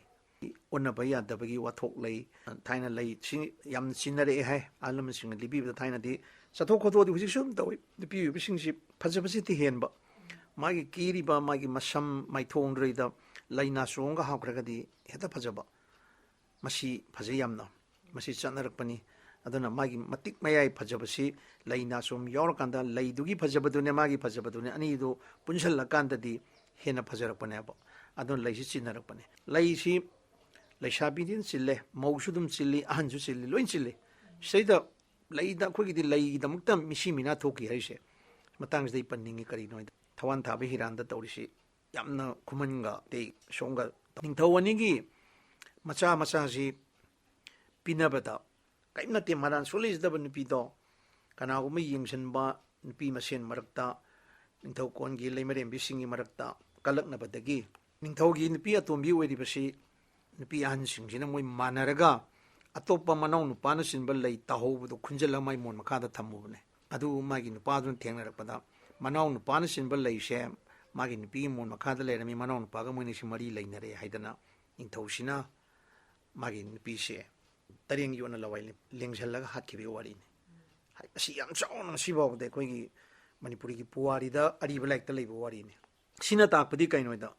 ꯑꯣꯟꯅꯕ ꯌꯥꯗꯕꯒꯤ ꯋꯥꯊꯣꯛ ꯂꯩ꯫ ꯊꯥꯏꯅ ꯂꯩ ꯁꯤ ꯌꯥꯝꯅ ꯆꯤꯟꯅꯔꯛꯑꯦ ꯍꯥꯏ ꯑꯍꯜ ꯂꯃꯟꯁꯤꯡꯅ ꯂꯤꯕꯤꯕꯗ꯫ ꯊꯥꯏꯅꯗꯤ ꯆꯠꯊꯣꯛ ꯈꯣꯠꯇꯣꯛꯑꯗꯤ ꯍꯧꯖꯤꯛꯁꯨ ꯑꯗꯨꯝ ꯇꯧꯏ꯫ ꯅꯨꯄꯤ ꯑꯣꯏꯕꯁꯤꯡꯁꯤ ꯐꯖꯕꯁꯤꯗꯤ ꯍꯦꯟꯕ, ꯃꯥꯒꯤ ꯀꯦꯔꯤꯕ ꯃꯥꯒꯤ ꯃꯁꯝ ꯃꯥꯏꯊꯣꯡꯗꯨꯗꯩꯗ ꯂꯩ ꯅꯥꯆꯣꯝꯒ ꯍꯥꯞꯈ꯭ꯔꯒꯗꯤ ꯍꯦꯛꯇ ꯐꯖꯕ꯫ ꯃꯁꯤ ꯐꯖꯩ ꯌꯥꯝꯅ, ꯃꯁꯤ ꯆꯠꯅꯔꯛꯄꯅꯤ꯫ ꯑꯗꯨꯅ ꯃꯥꯒꯤ ꯃꯇꯤꯛ ꯃꯌꯥꯏ ꯐꯖꯕꯁꯤ ꯂꯩ ꯅꯥꯆꯣꯝ ꯌꯥꯎꯔꯀꯥꯟꯗ ꯂꯩꯗꯨꯒꯤ ꯐꯖꯕꯗꯨꯅꯦ ꯃꯥꯒꯤ ꯐꯖꯕꯗꯨꯅꯦ ꯑꯅꯤꯗꯨ ꯄꯨꯟꯁꯤꯜꯂꯀꯥꯟꯗꯗꯤ ꯍꯦꯟꯅ ꯐꯖꯔꯛꯄꯅꯦꯕ꯫ ꯑꯗꯨꯅ ꯂꯩꯁꯤ ꯆꯤꯟꯅꯔꯛꯄꯅꯦ꯫ ꯂꯩꯁꯤ ꯂꯩꯁꯥꯕꯤꯗꯤ ꯑꯗꯨꯝ ꯆꯤꯜꯂꯦ, ꯃꯧꯁꯨ ꯑꯗꯨꯝ ꯆꯤꯜꯂꯤ, ꯑꯍꯟꯁꯨ ꯆꯤꯜꯂꯤ, ꯂꯣꯏ ꯆꯤꯜꯂꯤ꯫ ꯁꯤꯗꯩꯗ ꯂꯩꯗ ꯑꯩꯈꯣꯏꯒꯤꯗꯤ ꯂꯩꯒꯤꯗꯃꯛꯇ ꯃꯤꯁꯤ ꯃꯤꯅꯥ ꯊꯣꯛꯈꯤ ꯍꯥꯏꯔꯤꯁꯦ ꯃꯇꯥꯡꯁꯤꯗ ꯑꯩ ꯄꯟꯅꯤꯡꯉꯤ꯫ ꯀꯔꯤꯒꯤꯅꯣ ꯍꯥꯏꯗ ꯊꯋꯥꯟ ꯊꯥꯕ ꯍꯤꯔꯥꯟꯗ ꯇꯧꯔꯤꯁꯤ ꯌꯥꯝꯅ ꯈꯨꯃꯟꯒ ꯑꯇꯩ ꯁꯣꯝꯒ ꯅꯤꯡꯊꯧ ꯑꯅꯤꯒꯤ ꯃꯆꯥ ꯃꯆꯥꯁꯤ ꯄꯤꯅꯕꯗ ꯀꯔꯤꯝ ꯅꯠꯇꯦ, ꯃꯔꯥꯟ ꯁꯨꯡꯂꯩ ꯂꯩꯖꯗꯕ ꯅꯨꯄꯤꯗꯣ ꯀꯅꯥꯒꯨꯝꯕ ꯌꯦꯡꯁꯤꯟꯕ ꯅꯨꯄꯤ ꯃꯁꯦꯟ ꯃꯔꯛꯇ, ꯅꯤꯡꯊꯧꯀꯣꯟꯒꯤ ꯂꯩꯃꯔꯦꯝꯕꯤꯁꯤꯡꯒꯤ ꯃꯔꯛꯇ ꯀꯜꯂꯛꯅꯕꯗꯒꯤ ꯅꯤꯡꯊꯧꯒꯤ ꯅꯨꯄꯤ ꯑꯇꯣꯝꯕꯤ ꯑꯣꯏꯔꯤꯕꯁꯤ ꯅꯨꯄꯤ ꯑꯍꯟꯁꯤꯡꯁꯤꯅ ꯃꯣꯏ ꯃꯥꯟꯅꯔꯒ ꯑꯇꯣꯞꯄ ꯃꯅꯥꯎ ꯅꯨꯄꯥꯅꯆꯤꯡꯕ ꯂꯩ ꯇꯥꯍꯧꯕꯗꯣ ꯈꯨꯟꯖꯤꯜꯂꯒ ꯃꯥꯏ ꯃꯣꯟ ꯃꯈꯥꯗ ꯊꯝꯃꯨꯕꯅꯦ꯫ ꯑꯗꯨ ꯃꯥꯒꯤ ꯅꯨꯄꯥꯗꯨꯅ ꯊꯦꯡꯅꯔꯛꯄꯗ ꯃꯅꯥꯎ ꯅꯨꯄꯥꯅꯆꯤꯡꯕ ꯂꯩꯁꯦ ꯃꯥꯒꯤ ꯅꯨꯄꯤꯒꯤ ꯃꯣꯟ ꯃꯈꯥꯗ ꯂꯩꯔꯝꯃꯤ, ꯃꯅꯥꯎ ꯅꯨꯄꯥꯒ ꯃꯣꯏꯅꯤꯁꯤ ꯃꯔꯤ ꯂꯩꯅꯔꯦ ꯍꯥꯏꯗꯅ ꯅꯤꯡꯊꯧꯁꯤꯅ ꯃꯥꯒꯤ ꯅꯨꯄꯤꯁꯦ ꯇꯔꯦꯡ ꯌꯣꯠꯅ ꯂꯋꯥꯏ ꯂꯦꯡꯁꯜꯂꯒ ꯍꯥꯠꯈꯤꯕꯒꯤ ꯋꯥꯔꯤꯅꯤ꯫ ꯍꯥꯏ, ꯃꯁꯤ ꯌꯥꯝ ꯆꯥꯎꯅ ꯉꯁꯤ ꯐꯥꯎꯕꯗ ꯑꯩꯈꯣꯏꯒꯤ ꯃꯅꯤꯄꯨꯔꯤꯒꯤ ꯄꯨꯋꯥꯔꯤꯗ ꯑꯔꯤꯕ ꯂꯥꯏꯔꯤꯛꯇ ꯂꯩꯕ ꯋꯥꯔꯤꯅꯤ꯫ ꯁꯤꯅ ꯇꯥꯛꯄꯗꯤ ꯀꯩꯅꯣꯗ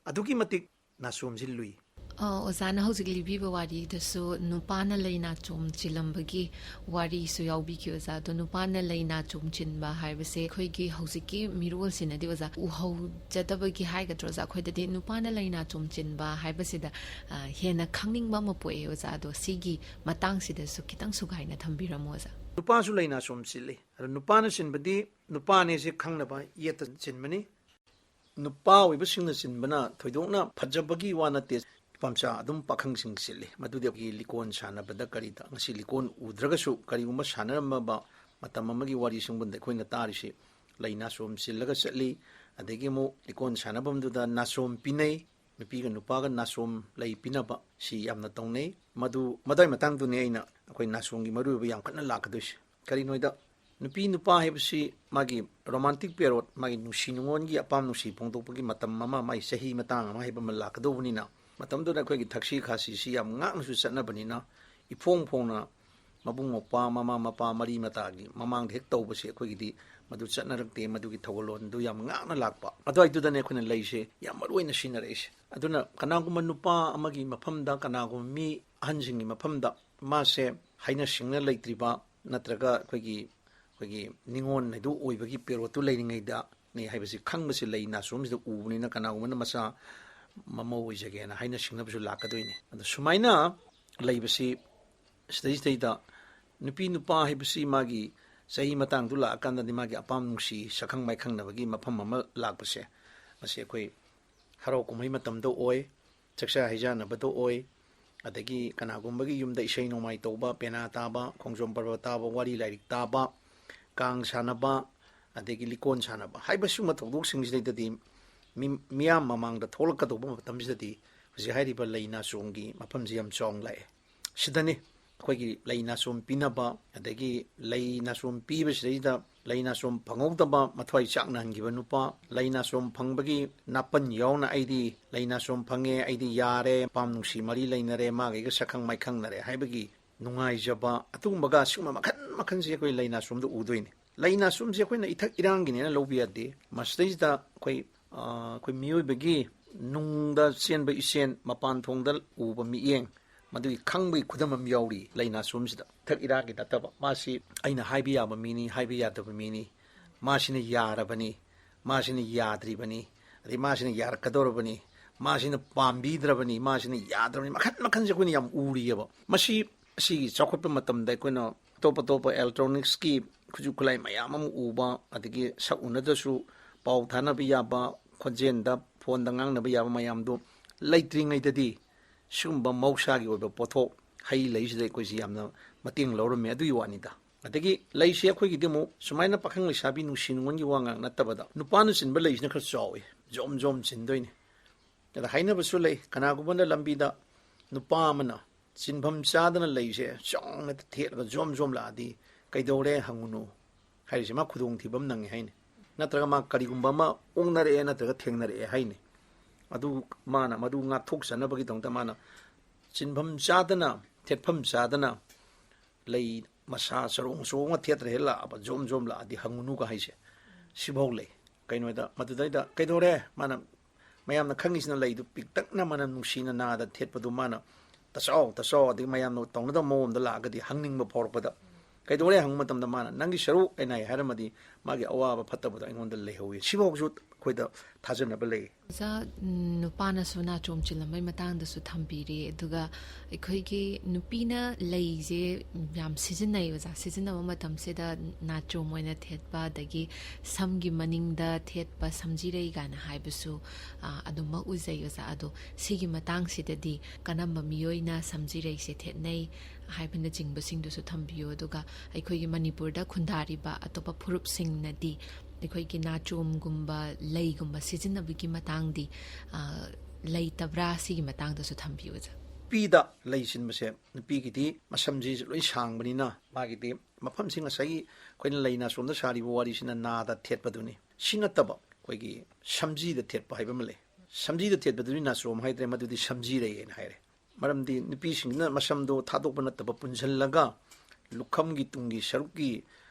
ꯑꯗꯨꯛꯀꯤ ꯃꯇꯤꯛ ꯅꯥꯆꯣꯝꯁꯤ ꯂꯨꯏ꯫ ꯑ, ꯑꯣꯖꯥꯅ ꯍꯧꯖꯤꯛ ꯂꯤꯕꯤꯕ ꯋꯥꯔꯤꯗꯁꯨ ꯅꯨꯄꯥꯅ ꯂꯩ ꯅꯥꯆꯣꯝ ꯆꯤꯜꯂꯝꯕꯒꯤ ꯋꯥꯔꯤꯁꯨ ꯌꯥꯎꯕꯤꯈꯤ, ꯑꯣꯖꯥ꯫ ꯑꯗꯣ ꯅꯨꯄꯥꯅ ꯂꯩ ꯅꯥꯆꯣꯝ ꯆꯤꯟꯕ ꯍꯥꯏꯕꯁꯦ ꯑꯩꯈꯣꯏꯒꯤ ꯍꯧꯖꯤꯛꯀꯤ ꯃꯤꯔꯣꯜꯁꯤꯅꯗꯤ, ꯑꯣꯖꯥ, ꯎꯍꯧꯖꯗꯕꯒꯤ ꯍꯥꯏꯒꯗ꯭ꯔꯣ, ꯑꯣꯖꯥ? ꯑꯩꯈꯣꯏꯗꯗꯤ ꯅꯨꯄꯥꯅ ꯂꯩ ꯅꯥꯆꯣꯝ ꯆꯤꯟꯕ ꯍꯥꯏꯕꯁꯤꯗ, ꯑ, ꯍꯦꯟꯅ ꯈꯪꯅꯤꯡꯕ ꯑꯃ ꯄꯣꯛꯑꯦ, ꯑꯣꯖꯥ꯫ ꯑꯗꯣ ꯁꯤꯒꯤ ꯃꯇꯥꯡꯁꯤꯗꯁꯨ ꯈꯤꯇꯪ ꯁꯨꯒꯥꯏꯅ ꯊꯝꯕꯤꯔꯝꯃꯣ, ꯑꯣꯖꯥ꯫ ꯅꯨꯄꯥꯁꯨ ꯂꯩ ꯅꯥꯆꯣꯝ ꯆꯤꯜꯂꯤ꯫ ꯑꯗꯣ ꯅꯨꯄꯥꯅ ꯆꯤꯟꯕꯗꯤ ꯅꯨꯄꯥꯅꯦꯁꯦ ꯈꯪꯅꯕ ꯌꯦꯠꯇ ꯆꯤꯟꯕꯅꯤ꯫ ꯅꯨꯄꯥ ꯑꯣꯏꯕꯁꯤꯡꯅ ꯆꯤꯟꯕꯅ ꯊꯣꯏꯗꯣꯛꯅ ꯐꯖꯕꯒꯤ ꯋꯥ ꯅꯠꯇꯦ, ꯅꯨꯄꯥ ꯃꯆꯥ ꯑꯗꯨꯝ ꯄꯥꯈꯪꯁꯤꯡ ꯆꯤꯜꯂꯤ꯫ ꯃꯗꯨꯗꯤ ꯑꯩꯈꯣꯏꯒꯤ ꯂꯤꯀꯣꯟ ꯁꯥꯟꯅꯕꯗ ꯀꯔꯤꯗ, ꯉꯁꯤ ꯂꯤꯀꯣꯟ ꯎꯗ꯭ꯔꯒꯁꯨ ꯀꯔꯤꯒꯨꯝꯕ ꯁꯥꯟꯅꯔꯝꯃꯕ ꯃꯇꯝ ꯑꯃꯒꯤ ꯋꯥꯔꯤ ꯁꯤꯒꯨꯝꯕꯗ ꯑꯩꯈꯣꯏꯅ ꯇꯥꯔꯤꯁꯤ ꯂꯩ ꯅꯥꯆꯣꯝ ꯆꯤꯜꯂꯒ ꯆꯠꯂꯤ꯫ ꯑꯗꯒꯤ ꯑꯃꯨꯛ ꯂꯤꯀꯣꯟ ꯁꯥꯟꯅꯐꯝꯗꯨꯗ ꯅꯥꯆꯣꯝ ꯄꯤꯅꯩ, ꯅꯨꯄꯤꯒ ꯅꯨꯄꯥꯒ ꯅꯥꯆꯣꯝ ꯂꯩ ꯄꯤꯅꯕ ꯁꯤ ꯌꯥꯝꯅ ꯇꯧꯅꯩ꯫ ꯃꯗꯨ, ꯃꯗꯨꯏ ꯃꯇꯥꯡꯗꯨꯅꯤ ꯑꯩꯅ ꯑꯩꯈꯣꯏ ꯅꯥꯆꯣꯝꯒꯤ ꯃꯔꯨꯑꯣꯏꯕ ꯌꯥꯝ ꯀꯟꯅ ꯂꯥꯛꯀꯗꯣꯏꯁꯦ꯫ ꯀꯔꯤꯅꯣ ꯍꯥꯏꯗ, ꯅꯨꯄꯤ ꯅꯨꯄꯥ ꯍꯥꯏꯕꯁꯤ ꯃꯥꯒꯤ romantic period, ꯃꯥꯒꯤ ꯅꯨꯡꯁꯤ ꯅꯨꯡꯉꯣꯟꯒꯤ ꯑꯄꯥꯝ ꯅꯨꯡꯁꯤ ꯐꯣꯡꯗꯣꯛꯄꯒꯤ ꯃꯇꯝ ꯑꯃ, ꯃꯥꯒꯤ ꯆꯍꯤ ꯃꯇꯥꯡ ꯑꯃ ꯍꯥꯏꯕ ꯑꯃ ꯂꯥꯛꯀꯗꯧꯕꯅꯤꯅ, ꯃꯇꯝꯗꯨꯗ ꯑꯩꯈꯣꯏꯒꯤ ꯊꯛꯁꯤ ꯈꯥꯁꯤꯁꯤ ꯌꯥꯝ ꯉꯥꯛꯅꯁꯨ ꯆꯠꯅꯕꯅꯤꯅ, ꯏꯐꯣꯡ ꯐꯣꯡꯅ ꯃꯕꯨꯡ ꯃꯧꯄ꯭ꯋꯥ, ꯃꯃꯥ ꯃꯄꯥ, ꯃꯔꯤ ꯃꯇꯥꯒꯤ ꯃꯃꯥꯡꯗ ꯍꯦꯛ ꯇꯧꯕꯁꯦ ꯑꯩꯈꯣꯏꯒꯤꯗꯤ ꯃꯗꯨ ꯆꯠꯅꯔꯛꯇꯦ, ꯃꯗꯨꯒꯤ ꯊꯧꯒꯜꯂꯣꯟꯗꯨ ꯌꯥꯝ ꯉꯥꯛꯅ ꯂꯥꯛꯄ꯫ ꯑꯗꯨꯋꯥꯏꯗꯨꯗꯅꯦ ꯑꯩꯈꯣꯏꯅ ꯂꯩꯁꯦ ꯌꯥꯝ ꯃꯔꯨ ꯑꯣꯏꯅ ꯁꯤꯖꯤꯟꯅꯔꯛꯏꯁꯦ꯫ ꯑꯗꯨꯅ ꯀꯅꯥꯒꯨꯝꯕ ꯅꯨꯄꯥ ꯑꯃꯒꯤ ꯃꯐꯝꯗ, ꯀꯅꯥꯒꯨꯝꯕ ꯃꯤ ꯑꯍꯟꯁꯤꯡꯒꯤ ꯃꯐꯝꯗ ꯃꯥꯁꯦ ꯍꯥꯏꯅ ꯁꯤꯡꯅ ꯂꯩꯇ꯭ꯔꯤꯕ, ꯅꯠꯇ꯭ꯔꯒ ꯑꯩꯈꯣꯏꯒꯤ, ꯑꯩꯈꯣꯏꯒꯤ ꯅꯤꯉꯣꯜ ꯍꯥꯏꯗꯨ ꯑꯣꯏꯕꯒꯤ ꯄꯦꯔꯣꯠꯇꯨ ꯂꯩꯔꯤꯉꯩꯗ ꯅꯤ ꯍꯥꯏꯕꯁꯤ ꯈꯪꯕꯁꯤ ꯂꯩ ꯅꯥꯆꯣꯝꯁꯤꯗ ꯎꯕꯅꯤꯅ, ꯀꯅꯥꯒꯨꯝꯕꯅ ꯃꯆꯥ ꯃꯃꯧ ꯑꯣꯏꯖꯒꯦꯅ ꯍꯥꯏꯅ ꯁꯤꯡꯅꯕꯁꯨ ꯂꯥꯛꯀꯗꯣꯏꯅꯤ꯫ ꯑꯗꯣ ꯁꯨꯃꯥꯏꯅ ꯂꯩꯕꯁꯤ, ꯁꯤꯗꯩꯁꯤꯗꯩꯗ ꯅꯨꯄꯤ ꯅꯨꯄꯥ ꯍꯥꯏꯕꯁꯤ ꯃꯥꯒꯤ ꯆꯍꯤ ꯃꯇꯥꯡꯗꯨ ꯂꯥꯛꯑꯀꯥꯟꯗꯗꯤ ꯃꯥꯒꯤ ꯑꯄꯥꯝ ꯅꯨꯡꯁꯤ, ꯁꯛꯈꯪ ꯃꯥꯏꯈꯪꯅꯕꯒꯤ ꯃꯐꯝ ꯑꯃ ꯂꯥꯛꯄꯁꯦ, ꯃꯁꯤ ꯑꯩꯈꯣꯏ ꯍꯔꯥꯎ ꯀꯨꯝꯍꯩ ꯃꯇꯝꯗ ꯑꯣꯏ, ꯆꯥꯛꯆꯥ ꯍꯩꯖꯥꯟꯅꯕꯗ ꯑꯣꯏ, ꯑꯗꯒꯤ ꯀꯅꯥꯒꯨꯝꯕꯒꯤ ꯌꯨꯝꯗ ꯏꯁꯩ ꯅꯣꯡꯃꯥꯏ ꯇꯧꯕ, ꯄꯦꯅꯥ ꯇꯥꯕ, ꯈꯣꯡꯖꯣꯝ ꯄꯔꯕ ꯇꯥꯕ, ꯋꯥꯔꯤ ꯂꯥꯏꯔꯤꯛ ꯇꯥꯕ, ꯀꯥꯡ ꯁꯥꯟꯅꯕ, ꯑꯗꯒꯤ ꯂꯤꯀꯣꯟ ꯁꯥꯟꯅꯕ ꯍꯥꯏꯕ ꯁꯤꯒꯨꯝꯕ ꯊꯧꯗꯣꯛꯁꯤꯡꯁꯤꯗꯩꯗꯗꯤ ꯃꯤ-, ꯃꯤꯌꯥꯝ ꯃꯃꯥꯡꯗ ꯊꯣꯛꯂꯛꯀꯗꯧꯕ ꯃꯇꯝꯁꯤꯗꯗꯤ ꯍꯧꯖꯤꯛ ꯍꯥꯏꯔꯤꯕ ꯂꯩ ꯅꯥꯆꯣꯝꯒꯤ ꯃꯐꯝꯁꯤ ꯌꯥꯝ ꯆꯥꯎꯅ ꯂꯥꯛꯑꯦ꯫ ꯁꯤꯗꯅꯤ ꯑꯩꯈꯣꯏꯒꯤ ꯂꯩ ꯅꯥꯆꯣꯝ ꯄꯤꯅꯕ, ꯑꯗꯒꯤ ꯂꯩ ꯅꯥꯆꯣꯝ ꯄꯤꯕꯁꯤꯗꯩꯗ ꯂꯩ ꯅꯥꯆꯣꯝ ꯐꯪꯍꯧꯗꯕ, ꯃꯊ꯭ꯋꯥꯏ ꯆꯥꯛꯅꯍꯟꯈꯤꯕ ꯅꯨꯄꯥ, ꯂꯩ ꯅꯥꯆꯣꯝ ꯐꯪꯕꯒꯤ ꯅꯥꯄꯟ ꯌꯥꯎꯅ "ꯑꯩꯗꯤ ꯂꯩ ꯅꯥꯆꯣꯝ ꯐꯪꯉꯦ, ꯑꯩꯗꯤ ꯌꯥꯔꯦ, ꯑꯄꯥꯝ ꯅꯨꯡꯁꯤ ꯃꯔꯤ ꯂꯩꯅꯔꯦ, ꯃꯥꯒ ꯑꯩꯒ ꯁꯛꯈꯪ ꯃꯥꯏꯈꯪꯅꯔꯦ" ꯍꯥꯏꯕꯒꯤ ꯅꯨꯡꯉꯥꯏꯖꯕ, ꯑꯗꯨꯒꯨꯝꯕꯒ ꯁꯤꯒꯨꯝꯕ ꯃꯈꯜ ꯃꯈꯜꯁꯦ ꯑꯩꯈꯣꯏ ꯂꯩ ꯅꯥꯆꯣꯝꯗ ꯎꯗꯣꯏꯅꯦ꯫ ꯂꯩ ꯅꯥꯆꯣꯝꯁꯦ ꯑꯩꯈꯣꯏꯅ ꯏꯊꯛ ꯏꯔꯥꯡꯒꯤꯅꯦꯅ ꯂꯧꯕ ꯌꯥꯗꯦ꯫ ꯃꯁꯤꯗꯩꯁꯤꯗ ꯑꯩꯈꯣꯏ, ꯑ, ꯑꯩꯈꯣꯏ ꯃꯤꯑꯣꯏꯕꯒꯤ ꯅꯨꯡꯗ ꯆꯦꯟꯕ ꯏꯆꯦꯟ, ꯃꯄꯥꯟ ꯊꯣꯡꯗ ꯎꯕ ꯃꯤꯠꯌꯦꯡ, ꯃꯗꯨꯒꯤ ꯈꯪꯕꯒꯤ ꯈꯨꯗꯝ ꯑꯃ ꯌꯥꯎꯔꯤ ꯂꯩ ꯅꯥꯆꯣꯝꯁꯤꯗ꯫ ꯏꯊꯛ ꯏꯔꯥꯡꯒꯤ ꯅꯠꯇꯕ, ꯃꯥꯁꯤ ꯑꯩꯅ ꯍꯥꯏꯕ ꯌꯥꯕ ꯃꯤꯅꯤ, ꯍꯥꯏꯕ ꯌꯥꯗꯕ ꯃꯤꯅꯤ, ꯃꯥꯁꯤꯅ ꯌꯥꯔꯕꯅꯤ, ꯃꯥꯁꯤꯅ ꯌꯥꯗ꯭ꯔꯤꯕꯅꯤ, ꯑꯗꯩ ꯃꯥꯁꯤꯅ ꯌꯥꯔꯛꯀꯗꯧꯔꯕꯅꯤ, ꯃꯥꯁꯤꯅ ꯄꯥꯝꯕꯤꯗ꯭ꯔꯕꯅꯤ, ꯃꯥꯁꯤꯅ ꯌꯥꯗ꯭ꯔꯕꯅꯤ, ꯃꯈꯜ ꯃꯈꯜꯁꯦ ꯑꯩꯈꯣꯏꯅ ꯌꯥꯝ ꯎꯔꯤꯑꯕ꯫ ꯃꯁꯤ ꯑꯁꯤꯒꯤ ꯆꯥꯎꯈꯠꯄ ꯃꯇꯝꯗ ꯑꯩꯈꯣꯏꯅ ꯑꯇꯣꯞ ꯑꯇꯣꯞꯄ electronics ꯀꯤ ꯈꯨꯠꯁꯨ ꯈꯨꯠꯂꯥꯏ ꯃꯌꯥꯝ ꯑꯃ ꯎꯕ, ꯑꯗꯒꯤ ꯁꯛ ꯎꯅꯗ꯭ꯔꯁꯨ ꯄꯥꯎ ꯊꯥꯅꯕ ꯌꯥꯕ, ꯈꯣꯟꯖꯦꯜꯗ, phone ꯗ ꯉꯥꯡꯅꯕ ꯌꯥꯕ ꯃꯌꯥꯝꯗꯣ ꯂꯩꯇ꯭ꯔꯤꯉꯩꯗꯗꯤ ꯁꯤꯒꯨꯝꯕ ꯃꯍꯧꯁꯥꯒꯤ ꯑꯣꯏꯕ ꯄꯣꯠꯊꯣꯛ, ꯍꯩ ꯂꯩꯁꯤꯗ ꯑꯩꯈꯣꯏꯁꯤ ꯌꯥꯝꯅ ꯃꯇꯦꯡ ꯂꯧꯔꯝꯃꯤ꯫ ꯑꯗꯨꯒꯤ ꯋꯥꯅꯤꯗ꯫ ꯑꯗꯒꯤ ꯂꯩꯁꯤ ꯑꯩꯈꯣꯏꯒꯤꯗꯤ ꯑꯃꯨꯛ ꯁꯨꯃꯥꯏꯅ ꯄꯥꯈꯪ ꯂꯩꯁꯥꯕꯤ ꯅꯨꯡꯁꯤ ꯅꯨꯡꯉꯣꯟꯒꯤ ꯋꯥ ꯉꯥꯛ ꯅꯠꯇꯕꯗ, ꯅꯨꯄꯥꯅ ꯆꯤꯟꯕ ꯂꯩꯁꯤꯅ ꯈꯔ ꯆꯥꯎꯏ, ꯖꯣꯝ ꯖꯣꯝ ꯆꯤꯟꯗꯣꯏꯅꯤ꯫ ꯑꯗ ꯍꯥꯏꯅꯕꯁꯨ ꯂꯩ, ꯀꯅꯥꯒꯨꯝꯕꯅ ꯂꯝꯕꯤꯗ ꯅꯨꯄꯥ ꯑꯃꯅ ꯆꯤꯟꯐꯝ ꯆꯥꯗꯅ ꯂꯩꯁꯦ ꯆꯥꯎꯅ ꯊꯦꯠꯂꯒ ꯖꯣꯝ ꯖꯣꯝ ꯂꯥꯛꯑꯗꯤ, "ꯀꯩꯗꯧꯔꯦ?" ꯍꯪꯉꯨꯅꯨ ꯍꯥꯏꯔꯤꯁꯦ ꯃꯥ ꯈꯨꯗꯣꯡꯊꯤꯕ ꯑꯃ ꯅꯪꯉꯦ ꯍꯥꯏꯅꯤ꯫ ꯅꯠꯇ꯭ꯔꯒ ꯃꯥ ꯀꯔꯤꯒꯨꯝꯕ ꯑꯃ ꯑꯣꯛꯅꯔꯛꯑꯦ ꯅꯠꯇ꯭ꯔꯒ ꯊꯦꯡꯅꯔꯛꯑꯦ ꯍꯥꯏꯅꯤ꯫ ꯑꯗꯨ ꯃꯥꯅ ꯃꯗꯨ ꯉꯥꯛꯊꯣꯛꯆꯅꯕꯒꯤꯗꯃꯛꯇ ꯃꯥꯅ ꯆꯤꯟꯐꯝ ꯆꯥꯗꯅ, ꯊꯦꯠꯐꯝ ꯆꯥꯗꯅ ꯂꯩ ꯃꯁꯥ ꯆꯔꯣꯡ ꯆꯔꯣꯡꯅ ꯊꯦꯠꯇ꯭ꯔꯦ ꯍꯦꯛ ꯂꯥꯛꯑꯕ, ꯖꯣꯝ ꯖꯣꯝ ꯂꯥꯛꯑꯗꯤ ꯍꯪꯉꯨꯅꯨꯒ ꯍꯥꯏꯁꯦ ꯁꯤꯐꯥꯎ ꯂꯩ꯫ ꯀꯩꯅꯣꯗ ꯃꯗꯨꯗꯩꯗ ꯀꯩꯗꯧꯔꯦ? ꯃꯥꯅ ꯃꯌꯥꯝꯅ ꯈꯪꯉꯤꯁꯤꯅ ꯂꯩꯗꯨ ꯄꯤꯛꯇꯛꯅ ꯃꯅꯝ ꯅꯨꯡꯁꯤꯅ ꯅꯥꯗ ꯊꯦꯠꯄꯗꯨ ꯃꯥꯅ "ꯇꯆꯥꯎ, ꯇꯆꯥꯎ", ꯑꯗꯒꯤ ꯃꯌꯥꯝꯅ ꯇꯧꯅꯗꯕ ꯃꯑꯣꯡꯗ ꯂꯥꯛꯑꯒꯗꯤ ꯍꯪꯅꯤꯡꯕ ꯐꯥꯎꯔꯛꯄꯗ, "ꯀꯩꯗꯧꯔꯦ?" ꯍꯪꯕ ꯃꯇꯝꯗ ꯃꯥꯅ "ꯅꯪꯒꯤ ꯁꯔꯨꯛ" ꯑꯩꯅ ꯍꯥꯏ ꯍꯥꯏꯔꯝꯃꯗꯤ ꯃꯥꯒꯤ ꯑꯋꯥꯕ ꯐꯠꯇꯕꯗꯣ ꯑꯩꯉꯣꯟꯗ ꯂꯩꯍꯧꯋꯤ꯫ ꯁꯤꯐꯥꯎꯁꯨ ꯑꯩꯈꯣꯏꯗ ꯊꯥꯖꯅꯕ ꯂꯩ꯫ ꯑꯣꯖꯥ, ꯎꯝ, ꯅꯨꯄꯥꯅꯁꯨ ꯅꯥꯆꯣꯝ ꯆꯤꯜꯂꯝꯕꯩ ꯃꯇꯥꯡꯗꯁꯨ ꯊꯝꯕꯤꯔꯦ, ꯑꯗꯨꯒ ꯑꯩꯈꯣꯏꯒꯤ ꯅꯨꯄꯤꯅ ꯂꯩꯁꯦ ꯌꯥꯝ ꯁꯤꯖꯤꯟꯅꯩ ꯑꯣꯖꯥ꯫ ꯁꯤꯖꯤꯟꯅꯕ ꯃꯇꯝꯁꯤꯗ ꯅꯥꯆꯣꯝ ꯑꯣꯏꯅ ꯊꯦꯠꯄ, ꯑꯗꯒꯤ ꯁꯝꯒꯤ ꯃꯅꯤꯡꯗ ꯊꯦꯠꯄ ꯁꯝꯖꯤꯔꯩ ꯀꯥꯏꯅ ꯍꯥꯏꯕꯁꯨ, ꯑ, ꯑꯗꯨꯃꯛ ꯎꯖꯩ ꯑꯣꯖꯥ꯫ ꯑꯗꯣ ꯁꯤꯒꯤ ꯃꯇꯥꯡꯁꯤꯗꯗꯤ ꯀꯔꯝꯕ ꯃꯤꯑꯣꯏꯅ ꯁꯝꯖꯤꯔꯩꯁꯦ ꯊꯦꯠꯅꯩ ꯍꯥꯏꯕꯅꯆꯤꯡꯕꯁꯤꯡꯗꯨꯁꯨ ꯊꯝꯕꯤꯌꯨ꯫ ꯑꯗꯨꯒ ꯑꯩꯈꯣꯏꯒꯤ ꯃꯅꯤꯄꯨꯔꯗ ꯈꯨꯟꯗꯥꯔꯤꯕ ꯑꯇꯣꯞꯄ ꯐꯨꯔꯨꯞꯁꯤꯡꯅꯗꯤ ꯑꯩꯈꯣꯏꯒꯤ ꯅꯥꯆꯣꯝꯒꯨꯝꯕ, ꯂꯩꯒꯨꯝꯕ ꯁꯤꯖꯤꯟꯅꯕꯒꯤ ꯃꯇꯥꯡꯗꯤ, ꯑ, ꯂꯩꯇꯕ꯭ꯔꯥ? ꯁꯤꯒꯤ ꯃꯇꯥꯡꯗꯁꯨ ꯊꯝꯕꯤꯌꯨ, ꯑꯣꯖꯥ꯫ ꯅꯨꯄꯤꯗ ꯂꯩ ꯁꯤꯟꯕꯁꯦ, ꯅꯨꯄꯤꯒꯤꯗꯤ ꯃꯁꯝꯁꯤꯁꯨ ꯂꯣꯏ ꯁꯥꯡꯕꯅꯤꯅ, ꯃꯥꯒꯤꯗꯤ ꯃꯐꯝꯁꯤ ꯉꯁꯥꯏꯒꯤ ꯑꯩꯈꯣꯏꯅ ꯂꯩ ꯅꯥꯆꯣꯝꯗ ꯁꯥꯔꯤꯕ ꯋꯥꯔꯤꯁꯤꯅ ꯅꯥꯗ ꯊꯦꯠꯄꯗꯨꯅꯤ꯫ ꯁꯤ ꯅꯠꯇꯕ ꯑꯩꯈꯣꯏꯒꯤ ꯁꯝꯖꯤꯗ ꯊꯦꯠꯄ ꯍꯥꯏꯕ ꯑꯃ ꯂꯩ꯫ ꯁꯝꯖꯤꯗ ꯊꯦꯠꯄꯗꯨꯗꯤ ꯅꯥꯆꯣꯝ ꯍꯥꯏꯗ꯭ꯔꯦ, ꯃꯗꯨꯗꯤ ꯁꯝꯖꯤꯔꯩ ꯍꯥꯏꯅ ꯍꯥꯏꯔꯦ꯫ ꯃꯔꯝꯗꯤ ꯅꯨꯄꯤꯁꯤꯡꯁꯤꯅ ꯃꯁꯝꯗꯣ ꯊꯥꯗꯣꯛꯄ ꯅꯠꯇꯕ ꯄꯨꯟꯁꯤꯜꯂꯒ ꯂꯨꯈꯝꯒꯤ ꯇꯨꯡꯒꯤ ꯁꯔꯨꯛꯀꯤ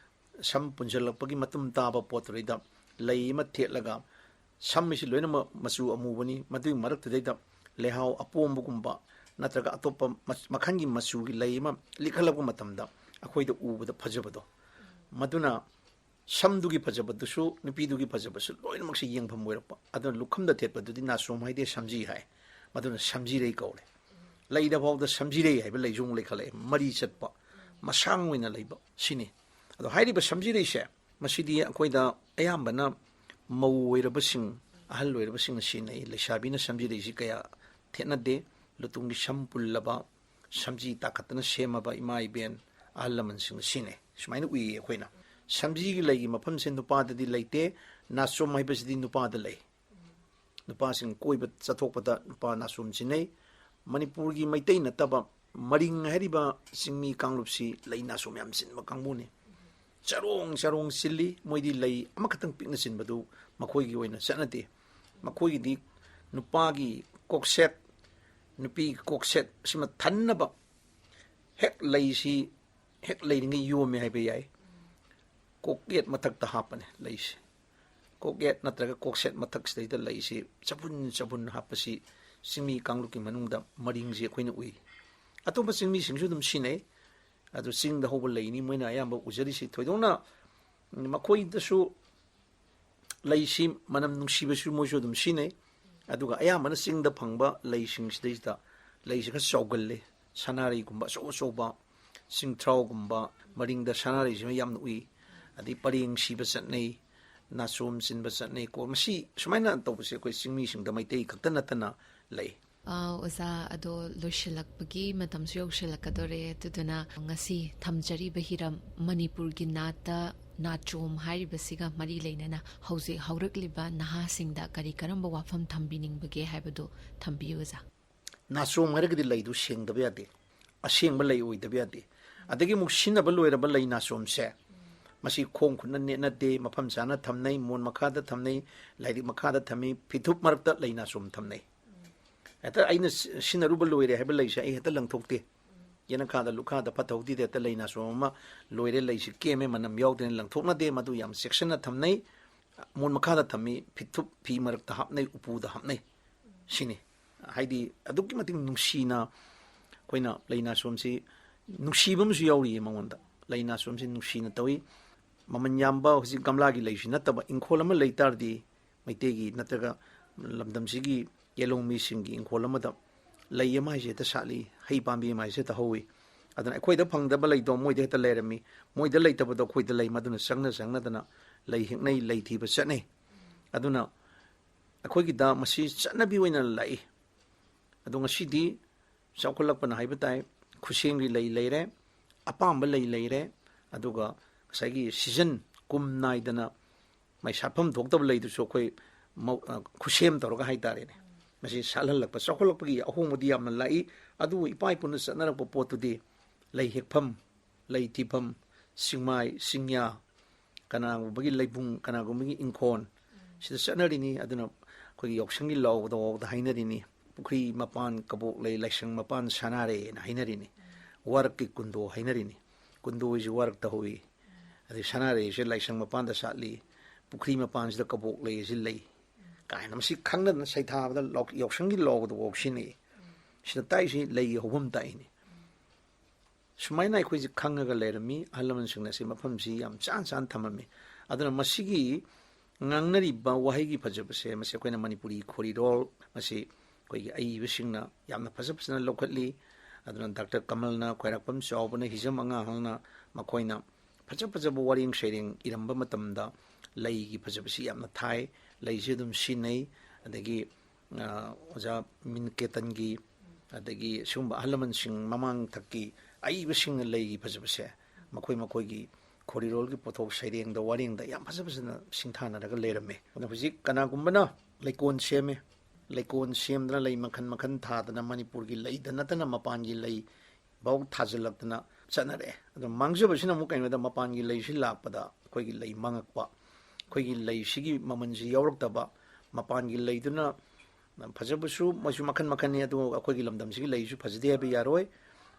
ꯁꯝ ꯄꯨꯟꯁꯤꯜꯂꯛꯄꯒꯤ ꯃꯇꯨꯝ ꯇꯥꯕ ꯄꯣꯠꯇꯨꯗꯩꯗ ꯂꯩ ꯑꯃ ꯊꯦꯠꯂꯒ, ꯁꯝ ꯑꯁꯤ ꯂꯣꯏꯅꯃꯛ ꯃꯆꯨ ꯑꯃꯨꯕꯅꯤ, ꯃꯗꯨꯒꯤ ꯃꯔꯛꯇꯨꯗꯩꯗ ꯂꯩꯍꯥꯎ ꯑꯄꯣꯝꯕꯒꯨꯝꯕ ꯅꯠꯇ꯭ꯔꯒ ꯑꯇꯣꯞꯄ ꯃ-, ꯃꯈꯜꯒꯤ ꯃꯆꯨꯒꯤ ꯂꯩ ꯑꯃ ꯂꯤꯈꯠꯂꯛꯄ ꯃꯇꯝꯗ ꯑꯩꯈꯣꯏꯗ ꯎꯕꯗ ꯐꯖꯕꯗꯣ, ꯃꯗꯨꯅ ꯁꯝꯗꯨꯒꯤ ꯐꯖꯕꯗꯨꯁꯨ, ꯅꯨꯄꯤꯗꯨꯒꯤ ꯐꯖꯕꯁꯨ ꯂꯣꯏꯅꯃꯛꯁꯤ ꯌꯦꯡꯐꯝ ꯑꯣꯏꯔꯛꯄ꯫ ꯑꯗꯨꯅ ꯂꯨꯈꯝꯗ ꯊꯦꯠꯄꯗꯨꯗꯤ ꯅꯥꯆꯣꯝ ꯍꯥꯏꯗꯦ, ꯁꯝꯖꯤ ꯍꯥꯏ꯫ ꯃꯗꯨꯅ ꯁꯝꯖꯤꯔꯩ ꯀꯧꯔꯦ꯫ ꯂꯩꯗ ꯐꯥꯎꯗ ꯁꯝꯖꯤꯔꯩ ꯍꯥꯏꯕ ꯂꯩꯁꯨ ꯑꯃꯨꯛ ꯂꯩꯈꯠꯂꯛꯑꯦ, ꯃꯔꯤ ꯆꯠꯄ, ꯃꯁꯥꯡ ꯑꯣꯏꯅ ꯂꯩꯕ ꯁꯤꯅꯤ꯫ ꯑꯗꯣ ꯍꯥꯏꯔꯤꯕ ꯁꯝꯖꯤꯔꯩꯁꯦ, ꯃꯁꯤꯗꯤ ꯑꯩꯈꯣꯏꯗ ꯑꯌꯥꯝꯕꯅ ꯃꯧ ꯑꯣꯏꯔꯕꯁꯤꯡ, ꯑꯍꯜ ꯑꯣꯏꯔꯕꯁꯤꯡꯅ ꯁꯤꯖꯤꯟꯅꯩ꯫ ꯂꯩꯁꯥꯕꯤꯅ ꯁꯝꯖꯤꯔꯩꯁꯤ ꯀꯌꯥ ꯊꯦꯠꯅꯗꯦ꯫ ꯂꯨꯇꯨꯡꯒꯤ ꯁꯝ ꯄꯨꯜꯂꯕ, ꯁꯝꯖꯤ ꯇꯥꯈꯠꯇꯅ ꯁꯦꯝꯃꯕ ꯏꯃꯥ ꯏꯕꯦꯟ, ꯑꯍꯜ ꯂꯃꯟꯁꯤꯡꯅ ꯁꯤꯖꯤꯟꯅꯩ꯫ ꯁꯨꯃꯥꯏꯅ ꯎꯏꯌꯦ ꯑꯩꯈꯣꯏꯅ꯫ ꯁꯝꯖꯤꯒꯤ ꯂꯩꯒꯤ ꯃꯐꯝꯁꯦ ꯅꯨꯄꯥꯗꯗꯤ ꯂꯩꯇꯦ꯫ ꯅꯥꯆꯣꯝ ꯍꯥꯏꯕꯁꯤꯗꯤ ꯅꯨꯄꯥꯗ ꯂꯩ꯫ ꯅꯨꯄꯥꯁꯤꯡ ꯀꯣꯏꯕ ꯆꯠꯊꯣꯛꯄꯗ ꯅꯨꯄꯥ ꯅꯥꯆꯣꯝ ꯁꯤꯖꯤꯟꯅꯩ꯫ ꯃꯅꯤꯄꯨꯔꯒꯤ ꯃꯩꯇꯩ ꯅꯠꯇꯕ ꯃꯔꯤꯡ ꯍꯥꯏꯔꯤꯕ ꯆꯤꯡꯃꯤ ꯀꯥꯡꯂꯨꯞꯁꯤ ꯂꯩ ꯅꯥꯆꯣꯝ ꯌꯥꯝ ꯆꯤꯟꯕ ꯀꯥꯡꯕꯨꯅꯤ꯫ ꯆꯔꯣꯡ ꯆꯔꯣꯡ ꯆꯤꯜꯂꯤ꯫ ꯃꯣꯏꯗꯤ ꯂꯩ ꯑꯃꯈꯛꯇꯪ ꯄꯤꯛꯅ ꯆꯤꯟꯕꯗꯨ ꯃꯈꯣꯏꯒꯤ ꯑꯣꯏꯅ ꯆꯠꯅꯗꯦ꯫ ꯃꯈꯣꯏꯒꯤꯗꯤ ꯅꯨꯄꯥꯒꯤ ꯀꯣꯛꯁꯦꯠ, ꯅꯨꯄꯤꯒꯤ ꯀꯣꯛꯁꯦꯠ ꯁꯤꯃ ꯊꯟꯅꯕ ꯍꯦꯛ ꯂꯩꯁꯤ ꯍꯦꯛ ꯂꯩꯔꯤꯉꯩ ꯌꯣꯝꯃꯦ ꯍꯥꯏꯕ ꯌꯥꯏ꯫ ꯀꯣꯛꯌꯦꯠ ꯃꯊꯛꯇ ꯍꯥꯞꯄꯅꯦ ꯂꯩꯁꯦ꯫ ꯀꯣꯛꯌꯦꯠ ꯅꯠꯇ꯭ꯔꯒ ꯀꯣꯛꯁꯦꯠ ꯃꯊꯛꯁꯤꯗꯩꯗ ꯂꯩꯁꯤ ꯆꯕꯨꯟ ꯆꯕꯨꯟ ꯍꯥꯞꯄꯁꯤ ꯆꯤꯡꯃꯤ ꯀꯥꯡꯂꯨꯞꯀꯤ ꯃꯅꯨꯡꯗ ꯃꯔꯤꯡꯁꯤ ꯑꯩꯈꯣꯏꯅ ꯎꯏ꯫ ꯑꯇꯣꯞꯄ ꯆꯤꯡꯃꯤꯁꯤꯡꯁꯨ ꯑꯗꯨꯝ ꯁꯤꯖꯤꯟꯅꯩ꯫ ꯑꯗꯨ ꯆꯤꯡꯗ ꯍꯧꯕ ꯂꯩꯅꯤ ꯃꯣꯏꯅ ꯑꯌꯥꯝꯕ ꯎꯖꯔꯤꯁꯤ꯫ ꯊꯣꯏꯗꯣꯛꯅ ꯃꯈꯣꯏꯗꯁꯨ ꯂꯩꯁꯤ ꯃꯅꯝ ꯅꯨꯡꯁꯤꯕꯁꯨ ꯃꯣꯏꯁꯨ ꯑꯗꯨꯝ ꯁꯤꯖꯤꯟꯅꯩ꯫ ꯑꯗꯨꯒ ꯑꯌꯥꯝꯕꯅ ꯆꯤꯡꯗ ꯐꯪꯕ ꯂꯩꯁꯤꯡꯁꯤꯗꯩꯁꯤꯗ ꯂꯩꯁꯤ ꯈꯔ ꯆꯥꯎꯒꯜꯂꯤ꯫ ꯁꯅꯥꯔꯩꯒꯨꯝꯕ ꯑꯆꯧ ꯑꯆꯧꯕ, ꯆꯤꯡꯊ꯭ꯔꯥꯎꯒꯨꯝꯕ, ꯃꯔꯤꯡꯗ ꯁꯅꯥꯔꯩꯁꯤꯃ ꯌꯥꯝꯅ ꯎꯏ꯫ ꯑꯗꯩ ꯄꯔꯦꯡ ꯁꯤꯕ ꯆꯠꯅꯩ, ꯅꯥꯆꯣꯝ ꯆꯤꯟꯕ ꯆꯠꯅꯩ꯫ ꯀꯣ ꯃꯁꯤ ꯁꯨꯃꯥꯏꯅ ꯇꯧꯕꯁꯦ ꯑꯩꯈꯣꯏ ꯆꯤꯡꯃꯤꯁꯤꯡꯗ ꯃꯩꯇꯩ ꯈꯛꯇ ꯅꯠꯇꯅ ꯂꯩ꯫ ꯑ, ꯑꯣꯖꯥ, ꯑꯗꯣ ꯂꯣꯏꯁꯤꯜꯂꯛꯄꯒꯤ ꯃꯇꯝꯁꯨ ꯌꯧꯁꯤꯜꯂꯛꯀꯗꯣꯔꯦ꯫ ꯑꯗꯨꯗꯨꯅ ꯉꯁꯤ ꯊꯝꯖꯔꯤꯕ ꯍꯤꯔꯝ ꯃꯅꯤꯄꯨꯔꯒꯤ ꯅꯥꯠꯇ ꯅꯥꯆꯣꯝ ꯍꯥꯏꯔꯤꯕꯁꯤꯒ ꯃꯔꯤ ꯂꯩꯅꯅ ꯍꯧꯖꯤꯛ ꯍꯧꯔꯛꯂꯤꯕ ꯅꯍꯥꯁꯤꯡꯗ ꯀꯔꯤ ꯀꯔꯝꯕ ꯋꯥꯐꯝ ꯊꯝꯕꯤꯅꯤꯡꯕꯒꯦ ꯍꯥꯏꯕꯗꯨ ꯊꯝꯕꯤꯌꯨ, ꯑꯣꯖꯥ꯫ ꯅꯥꯆꯣꯝ ꯍꯥꯏꯔꯒꯗꯤ ꯂꯩꯗꯨ ꯁꯦꯡꯗꯕ ꯌꯥꯗꯦ, ꯑꯁꯦꯡꯕ ꯂꯩ ꯑꯣꯏꯗꯕ ꯌꯥꯗꯦ꯫ ꯑꯗꯒꯤ ꯑꯃꯨꯛ ꯁꯤꯖꯤꯟꯅꯕ ꯂꯣꯏꯔꯕ ꯂꯩ ꯅꯥꯆꯣꯝꯁꯦ, ꯃꯁꯤ ꯈꯣꯡ ꯈꯨꯠꯅ ꯅꯦꯠꯅꯗꯦ, ꯃꯐꯝ ꯆꯥꯅ ꯊꯝꯅꯩ, ꯃꯣꯟ ꯃꯈꯥꯗ ꯊꯝꯅꯩ, ꯂꯥꯏꯔꯤꯛ ꯃꯈꯥꯗ ꯊꯝꯃꯤ, ꯐꯤꯊꯨꯞ ꯃꯔꯛꯇ ꯂꯩ ꯅꯥꯆꯣꯝ ꯊꯝꯅꯩ꯫ ꯍꯦꯛꯇ ꯑꯩꯅ ꯁꯤ- ꯁꯤꯖꯤꯟꯅꯔꯨꯕ ꯂꯣꯏꯔꯦ ꯍꯥꯏꯕ ꯂꯩꯁꯦ ꯑꯩ ꯍꯦꯛꯇ ꯂꯪꯊꯣꯛꯇꯦ꯫ ꯌꯦꯅꯈꯥꯗ ꯂꯨꯈꯥꯗ ꯐꯠꯇ ꯍꯥꯎꯊꯤꯗ ꯍꯦꯛꯇ ꯂꯩ ꯅꯥꯆꯣꯝ ꯑꯃ ꯂꯣꯏꯔꯦ, ꯂꯩꯁꯤ ꯀꯦꯝꯃꯦ, ꯃꯅꯝ ꯌꯥꯎꯗ꯭ꯔꯦꯅ ꯂꯪꯊꯣꯛꯅꯗꯦ꯫ ꯃꯗꯨ ꯌꯥꯝ ꯆꯦꯛꯁꯤꯟꯅ ꯊꯝꯅꯩ꯫ ꯃꯣꯟ ꯃꯈꯥꯗ ꯊꯝꯃꯤ, ꯐꯤꯊꯨꯞ ꯐꯤ ꯃꯔꯛꯇ ꯍꯥꯞꯅꯩ, ꯎꯄꯨꯗ ꯍꯥꯞꯅꯩ꯫ ꯁꯤꯅꯤ꯫ ꯍꯥꯏꯗꯤ ꯑꯗꯨꯛꯀꯤ ꯃꯇꯤꯛ ꯅꯨꯡꯁꯤꯅ ꯑꯩꯈꯣꯏꯅ ꯂꯩ ꯅꯥꯆꯣꯝꯁꯤ ꯅꯨꯡꯁꯤꯕ ꯑꯃꯁꯨ ꯌꯥꯎꯔꯤꯌꯦ ꯃꯉꯣꯟꯗ꯫ ꯂꯩ ꯅꯥꯆꯣꯝꯁꯤ ꯅꯨꯡꯁꯤꯅ ꯇꯧꯏ꯫ ꯃꯃꯜ ꯌꯥꯝꯕ ꯍꯧꯖꯤꯛ ꯒꯝꯂꯥꯒꯤ ꯂꯩꯁꯤ ꯅꯠꯇꯕ ꯏꯪꯈꯣꯜ ꯑꯃ ꯂꯩ ꯇꯥꯔꯗꯤ ꯃꯩꯇꯩꯒꯤ ꯅꯠꯇ꯭ꯔꯒ ꯂꯝꯗꯝꯁꯤꯒꯤ ꯌꯦꯜꯍꯧꯃꯤꯁꯤꯡꯒꯤ ꯏꯪꯈꯣꯜ ꯑꯃꯗ ꯂꯩ ꯑꯃ ꯍꯥꯏꯁꯦ ꯍꯦꯛꯇ ꯁꯥꯠꯂꯤ, ꯍꯩ ꯄꯥꯝꯕꯤ ꯑꯃ ꯍꯥꯏꯁꯦ ꯍꯦꯛꯇ ꯍꯧꯏ꯫ ꯑꯗꯨꯅ ꯑꯩꯈꯣꯏꯗ ꯐꯪꯗꯕ ꯂꯩꯗꯣ ꯃꯣꯏꯗ ꯍꯦꯛꯇ ꯂꯩꯔꯝꯃꯤ, ꯃꯣꯏꯗ ꯂꯩꯇꯕꯗꯣ ꯑꯩꯈꯣꯏꯗ ꯂꯩ꯫ ꯃꯗꯨꯅ ꯆꯪꯅ ꯆꯪꯅꯗꯅ ꯂꯩ ꯍꯦꯛꯅꯩ, ꯂꯩ ꯊꯤꯕ ꯆꯠꯅꯩ꯫ ꯑꯗꯨꯅ ꯑꯩꯈꯣꯏꯒꯤꯗ ꯃꯁꯤ ꯆꯠꯅꯕꯤ ꯑꯣꯏꯅ ꯂꯥꯛꯏ꯫ ꯑꯗꯣ ꯉꯁꯤꯗꯤ ꯆꯥꯎꯈꯠꯂꯛꯄꯅ ꯍꯥꯏꯕ ꯇꯥꯏ, ꯈꯨꯠꯁꯦꯝꯒꯤ ꯂꯩ ꯂꯩꯔꯦ, ꯑꯄꯥꯝꯕ ꯂꯩ ꯂꯩꯔꯦ, ꯑꯗꯨꯒ ꯉꯁꯥꯏꯒꯤ ꯁꯤꯖꯟ ꯀꯨꯝ ꯅꯥꯏꯗꯅ ꯃꯥꯏ ꯁꯥꯠꯐꯝ ꯊꯣꯛꯇꯕ ꯂꯩꯗꯨꯁꯨ ꯑꯩꯈꯣꯏ ꯃꯧ- ꯑ, ꯈꯨꯠꯁꯦꯝ ꯇꯧꯔꯒ ꯍꯥꯏ ꯇꯥꯔꯦꯅꯦ꯫ ꯃꯁꯤ ꯁꯥꯠꯍꯜꯂꯛꯄ, ꯆꯥꯎꯈꯠꯂꯛꯄꯒꯤ ꯑꯍꯣꯡꯕꯗꯤ ꯌꯥꯝꯅ ꯂꯥꯛꯏ꯫ ꯑꯗꯨꯕꯨ ꯏꯄꯥ ꯏꯄꯨꯅ ꯆꯠꯅꯔꯛꯄ ꯄꯣꯠꯇꯨꯗꯤ ꯂꯩ ꯍꯦꯛꯐꯝ, ꯂꯩ ꯊꯤꯐꯝ, ꯆꯤꯡꯃꯥꯏ, ꯆꯤꯡꯌꯥ, ꯀꯅꯥꯒꯨꯝꯕꯒꯤ ꯂꯩꯕꯨꯡ, ꯀꯅꯥꯒꯨꯝꯕꯒꯤ ꯏꯪꯈꯣꯜ, ꯁꯤꯗ ꯆꯠꯅꯔꯤꯅꯤ꯫ ꯑꯗꯨꯅ ꯑꯩꯈꯣꯏꯒꯤ ꯌꯥꯎꯁꯪꯒꯤ ꯂꯥꯎꯕꯗꯐꯥꯎꯗ ꯍꯥꯏꯅꯔꯤꯅꯤ, "ꯄꯨꯈ꯭ꯔꯤ ꯃꯄꯥꯟ ꯀꯕꯣꯛ ꯂꯩ, ꯂꯥꯏꯁꯪ ꯃꯄꯥꯟ ꯁꯅꯥꯔꯩ" ꯍꯥꯏꯅ ꯍꯥꯏꯅꯔꯤꯅꯤ꯫ ꯋꯥꯔꯛꯀꯤ ꯀꯨꯟꯗꯣ ꯍꯥꯏꯅꯔꯤꯅꯤ꯫ ꯀꯨꯟꯗꯣ ꯍꯥꯏꯁꯤ ꯋꯥꯔꯛꯇ ꯍꯧꯋꯤ, ꯑꯗꯩ ꯁꯅꯥꯔꯩꯁꯦ ꯂꯥꯏꯁꯪ ꯃꯄꯥꯟꯗ ꯁꯥꯠꯂꯤ, ꯄꯨꯈ꯭ꯔꯤ ꯃꯄꯥꯟꯁꯤꯗ ꯀꯕꯣꯛ ꯂꯩ ꯑꯁꯤ ꯂꯩ ꯀꯥꯏꯅ ꯃꯁꯤ ꯈꯪꯅꯗꯅ ꯁꯩꯊꯥꯕꯗ ꯂꯥꯎ-, ꯌꯥꯎꯁꯪꯒꯤ ꯂꯥꯎꯕꯗꯐꯥꯎ ꯁꯤꯖꯤꯟꯅꯩ꯫ ꯁꯤꯗ ꯇꯥꯛꯏꯁꯤ ꯂꯩꯒꯤ ꯍꯧꯐꯝ ꯇꯥꯛꯏꯅꯤ꯫ ꯁꯨꯃꯥꯏꯅ ꯑꯩꯈꯣꯏꯁꯤ ꯈꯪꯉꯒ ꯂꯩꯔꯝꯃꯤ꯫ ꯑꯍꯜ ꯂꯃꯟꯁꯤꯡꯅ ꯁꯤ ꯃꯐꯝꯁꯤ ꯌꯥꯝ ꯆꯥꯟ ꯆꯥꯅ ꯊꯝꯃꯝꯃꯤ꯫ ꯑꯗꯨꯅ ꯃꯁꯤꯒꯤ ꯉꯥꯡꯅꯔꯤꯕ ꯋꯥꯍꯩꯒꯤ ꯐꯖꯕꯁꯦ, ꯃꯁꯤ ꯑꯩꯈꯣꯏꯅ ꯃꯅꯤꯄꯨꯔꯤ ꯈꯣꯔꯤꯔꯣꯜ, ꯃꯁꯤ ꯑꯩꯈꯣꯏꯒꯤ ꯑꯏꯕꯁꯤꯡꯅ ꯌꯥꯝꯅ ꯐꯖ ꯐꯖꯅ ꯂꯧꯈꯠꯂꯤ꯫ ꯑꯗꯨꯅ ꯗꯥꯛꯇꯔ ꯀꯃꯜꯅ, ꯈ꯭ꯋꯥꯏꯔꯥꯛꯄꯝ ꯆꯥꯎꯕꯅ, ꯍꯤꯖꯝ ꯑꯉꯥꯡꯍꯜꯅ, ꯃꯈꯣꯏꯅ ꯐꯖ ꯐꯖꯕ ꯋꯥꯔꯦꯡ ꯁꯩꯔꯦꯡ ꯏꯔꯝꯕ ꯃꯇꯝꯗ ꯂꯩꯒꯤ ꯐꯖꯕꯁꯤ ꯌꯥꯝꯅ ꯊꯥꯏ꯫ ꯂꯩꯁꯤ ꯑꯗꯨꯝ ꯁꯤꯖꯤꯟꯅꯩ꯫ ꯑꯗꯒꯤ ꯑ, ꯑꯣꯖꯥ ꯃꯤꯅꯀꯦꯇꯟꯒꯤ, ꯑꯗꯒꯤ ꯁꯤꯒꯨꯝꯕ ꯑꯍꯜ ꯂꯃꯟꯁꯤꯡ, ꯃꯃꯥꯡ ꯊꯛꯀꯤ ꯑꯏꯕꯁꯤꯡꯅ ꯂꯩꯒꯤ ꯐꯖꯕꯁꯦ ꯃꯈꯣꯏ ꯃꯈꯣꯏꯒꯤ ꯈꯣꯔꯤꯔꯣꯜꯒꯤ ꯄꯣꯠꯊꯣꯛ ꯁꯩꯔꯦꯡꯗ, ꯋꯥꯔꯦꯡꯗ ꯌꯥꯝ ꯐꯖ ꯐꯖꯅ ꯁꯤꯡꯊꯥꯅꯔꯒ ꯂꯩꯔꯝꯃꯦ꯫ ꯑꯗꯨꯅ ꯍꯧꯖꯤꯛ ꯀꯅꯥꯒꯨꯝꯕꯅ ꯂꯩꯀꯣꯟ ꯁꯦꯝꯃꯦ, ꯂꯩꯀꯣꯟ ꯁꯦꯝꯗꯅ ꯂꯩ ꯃꯈꯜ ꯃꯈꯜ ꯊꯥꯗꯅ ꯃꯅꯤꯄꯨꯔꯒꯤ ꯂꯩꯗ ꯅꯠꯇꯅ ꯃꯄꯥꯟꯒꯤ ꯂꯩ ꯐꯥꯎ ꯊꯥꯖꯤꯜꯂꯛꯇꯅ ꯆꯠꯅꯔꯛꯑꯦ꯫ ꯑꯗꯣ ꯃꯥꯡꯖꯕꯁꯤꯅ ꯑꯃꯨꯛ ꯀꯩꯅꯣꯗ, ꯃꯄꯥꯟꯒꯤ ꯂꯩꯁꯤ ꯂꯥꯛꯄꯗ ꯑꯩꯈꯣꯏꯒꯤ ꯂꯩ ꯃꯥꯡꯉꯛꯄ, ꯑꯩꯈꯣꯏꯒꯤ ꯂꯩꯁꯤꯒꯤ ꯃꯃꯜꯁꯤ ꯌꯥꯎꯔꯛꯇꯕ, ꯃꯄꯥꯟꯒꯤ ꯂꯩꯗꯨꯅ ꯐꯖꯕꯁꯨ ꯃꯣꯏꯁꯨ ꯃꯈꯜ ꯃꯈꯜꯅꯤ, ꯑꯗꯨ ꯑꯩꯈꯣꯏꯒꯤ ꯂꯝꯗꯝꯁꯤꯒꯤ ꯂꯩꯁꯨ ꯐꯖꯗꯦ ꯍꯥꯏꯕ ꯌꯥꯔꯣꯏ꯫